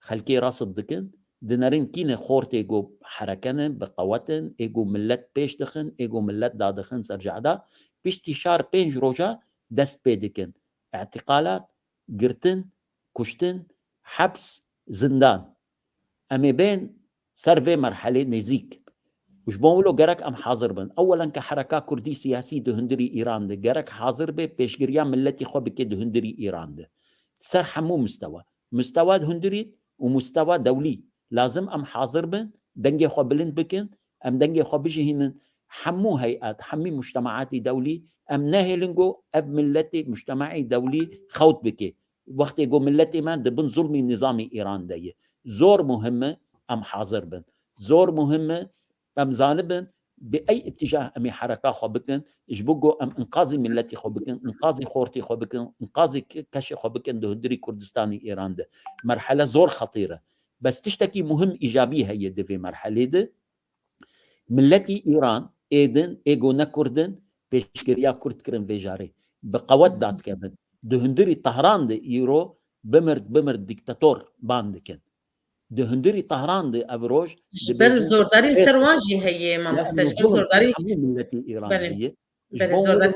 xelkê rasit dikin, dinerin kîne xortê ku hereke ne, bi qewet in, ê ku milet pêş dixin, ê ku milet dadixin ser cehda, piştî çar pênc roja dest pê dikin. Îtîqalat, girtin, kuştin, heps, zindan. Em ê bên ser vê merhelê nêzîk. Û ji bo wilo gerek em hazir bin. Ewelen ke hereka kurdî siyasî di hundirî Îran de gerek hazir be pêşgiriya miletî xwe bike di hundirî Îran de. Ser hemû mistewa. Mistewa hundirî û mistewa dewlî. Lazim em hazir bin, dengê xwe bilind bikin, em dengê xwe bijihînin. hemû heyet, hemî mujtemaatî dewlî, em nehêlin ku ev milletê mujtemaî dewlî xewt bike. Wextê ku milletê me di bin zulmî nizamî Îran de ye. Zor muhim e em hazir bin. Zor muhim e em zanibin bi ey îtîcah em ê hereka xwe bikin, ji bo ku em inqazî milletî xwe bikin, inqazî xortî xwe bikin, inqazî ke-, keşê xwe bikin di hundirî Kurdistanê Îran de. Merhele zor xetîr e. Bes tiştekî muhim îcabî heye di vê merhelê de. Milletî Îran ê din, ê ku ne Kurd in, pêşgiriya Kurd kirin vê jarê. Bi qewet dadikevin. Di hundirî Tehran de îro bimir, bimir dîktator ban dikin. Di hundirî Tehran de ev roj Ji ber zordarî ser wan jî heye, mamoste. Ji ber zordarî hemû milletî Îran heye. Ji bo wilo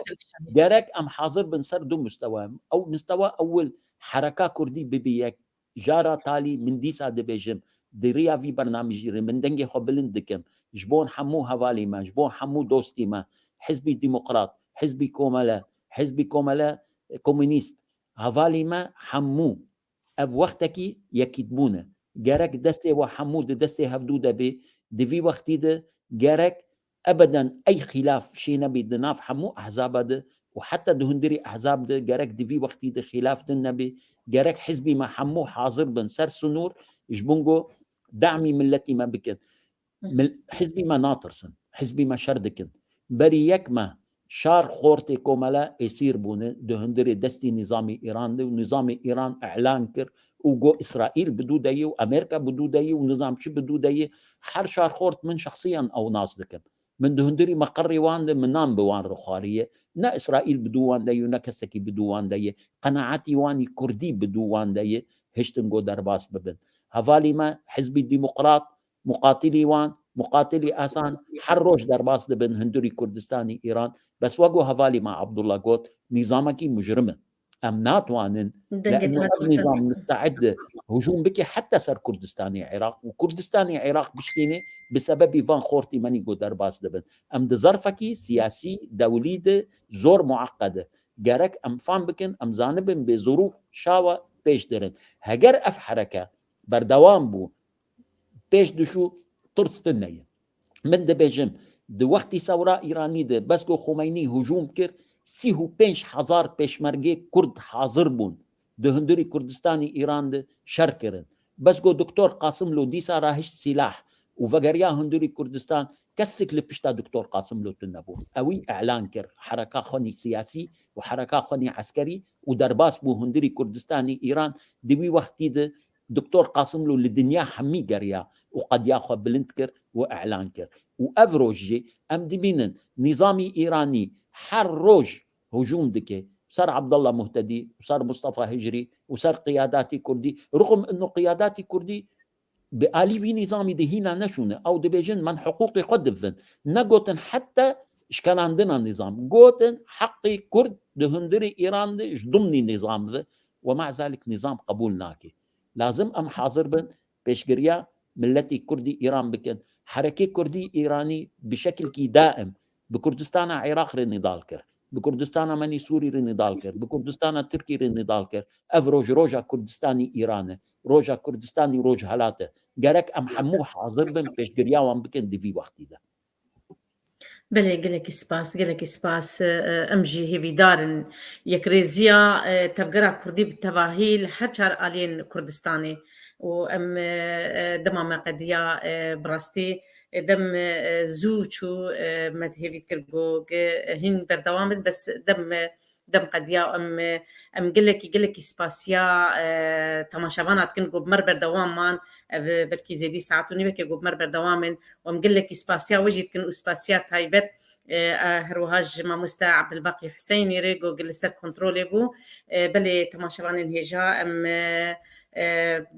gerek em hazir bin ser du mustewa. Ew mustewa ewil hereka Kurdî bibe yek. Jara talî min dîsa dibêjim, di riya vî bernamijî re min dengê xwe bilind dikim. Ji bo hemû hevalî me, ji bo hemû dostî me, Hizbî Demokrat, Hizbî Komele, Hizbî Komele, e, Komûnîst, hevalî me hemû, ev wextekî yekîtbûn e. Gerek destê we hemû di destê hevdû de bê. Di vî wextî de gerek ebeden ey xîlaf şê nebî di nav hemû ehzaba de û heta di hundirî ehzab de gerek di vî wextî de xîlaf din nebî. Gerek hizbî me hemû hazir bin ser sinûr ji bin ku damî milletî me bikin. Mil-, hizbî me natirsin. Hizbî me şer dikin. Berî yek meh şar xortê komele êsîr bûne di hundirê destî nîzamî Îran de û nîzamê Îran îlan kir û got Îsraîl bi dû de ye û Amerîka bi dû de ye û nizam çi bi dû de ye. Her şar xort min şexsiyan ew nas dikim. Min di hundirî meqerrê wan de min nan bi wan re xwariye. Ne Îsraîl bi dû wan de ye û ne kesekî bi dû wan de ye. Qenaetî wan î Kurdî bi dû wan de ye. Hiştin got derbas bibin. Hevalî me Hizbî Demokrat, muqatilî wan, muqatilî esan her roj derbas dibin hundirî Kurdistanî Îran. Bes wek ku hevalî me Abdullah got, nîzamekî mujrim e. Em natwanin, le'nno ev nîzam miste'id e hujûm bike heta ser Kurdistanê Iraq û Kurdistanê Iraq bişkîne bi sebebî van xortî menî ku derbas dibin. Em di zerfekî siyasî, dewlî de zor mueqqed e. Gerek em fam bikin, em zanibin bê zirûf çawa pêş dirin. Heger ev hereke berdewam bû, pêş dişû, tirs tune ye. Min dibêjim, di wextî sewra Îranî de, bes ku Xumeynî hujûm kir, sî û pênc hezar pêşmergê Kurd hazir bûn. Di hundirî Kurdistanê Îran de şer kirin. Bes ku Doktor Qasimlo dîsa rahişt sîlah û vegeriya hundirî Kurdistan, kesik li pişta Doktor Qasimlo tune bû. Ewî îlan kir, hereka xwe nî siyasî û hereka xwe nî eskerî û derbas bû hundirî Kurdistanê Îran. Di wî wextî de Doktor Qasimlo li dinya hemî geriya û qediya xwe bilind kir û îlan kir. Û ev roj jî em dibînin nîzamî Îranî her roj hujûm dike ser Abdullah Muhtedî û ser Mustafa Hicrî û ser qiyadatî Kurdî. Ruxum ino qiyadatî Kurdî bi alî vî nîzamî de hîna neşûne. Ew dibêjin, "Men hiqûqê xwe dibin." Negotin heta şkenandina nîzam. Gotin, "Heqê Kurd di hundirê Îran de ji dimnî nîzam ve." We mezalik nîzam qebûl nake. Lazim em hazir bin pêşgiriya miletî Kurdî Îran bikin. Herekê Kurdî Îranî bi şekilkî daim bi Kurdistana Iraq re nîdal kir. Bi Kurdistana Menî Sûrî re nîdal kir. Bi Kurdistana Tirkî re nîdal kir. Ev roj roja Kurdistanî Îran e. Roja Kurdistanî rojhelat e. Gerek em hemû hazir bin pêşgiriya wan bikin di vî wextî de. Belê, gelekî spas, gelekî spas. E, em jî hêvîdar in yekrêziya, e, tevgera Kurdî bi tevahî li her çar aliyên Kurdistanê û em, e, e, dema me qediya, e, bi rastî, e, dem, e, zû çû, e, me hêvî dikir ku ge-, hîn berdewam bin, bes dem, e, dem qediya em, e, em gelekî, gelekî spasiya, e, temaşevana dikin ku bi me re berdewam man, ev, e, belkî zêdî saet û nîvekê ku bi me re berdewam in û em gelekî spasiya we jî dikin û spasiya taybet, e, e, her wiha ji mamoste Abdulbaqî Huseynî re ku li ser kontrolê bû. E, belê temaşevanên hêja em, e, e,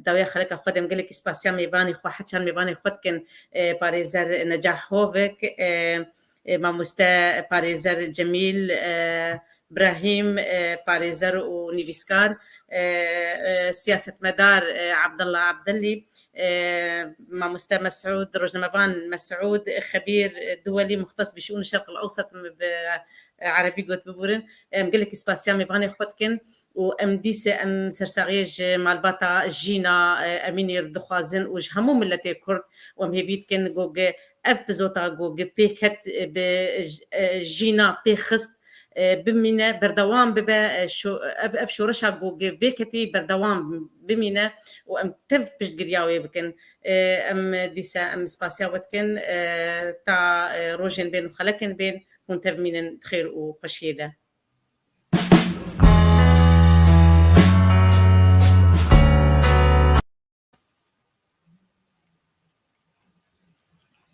dawiya xeleka xwe de em gelekî spasiya mêvanê xwe, her çar mêvanê xwe dikin, e, parêzer Necah Hovik, e, e, mamoste parêzer Cemîl, e, Brahîm, e, parêzer û nivîskar, e, e, siyasetmedar, e, Abdullah Abdillî, e, mamoste Mesûd, rojnamevan Mesûd, xebîr, e, duwelî muxtes bi şûn Şerq el Ewsat, bi, e, erebî got biburin. Em gelekî spasiya mêvanê xwe dikin û em dîse em sersaxiyê ji malbata Jîna, e, Emînî re dixwazin û ji hemû miletê Kurd û em hêvî dikin ku ge-, ev pizota ku gi pê ket, e, bi j-, e, jîna pê xist, e, bimîne, berdewam bibe, e, şo-, ev, ev şoreşa ku gi vê ketî berdewam bimîne û em tev piştgiriya wê bikin. E, em dîse em spasiya we dikin, e, ta, e, rojên bên û xelekên bên hûn tev mînin di xêr û xweşiyê de.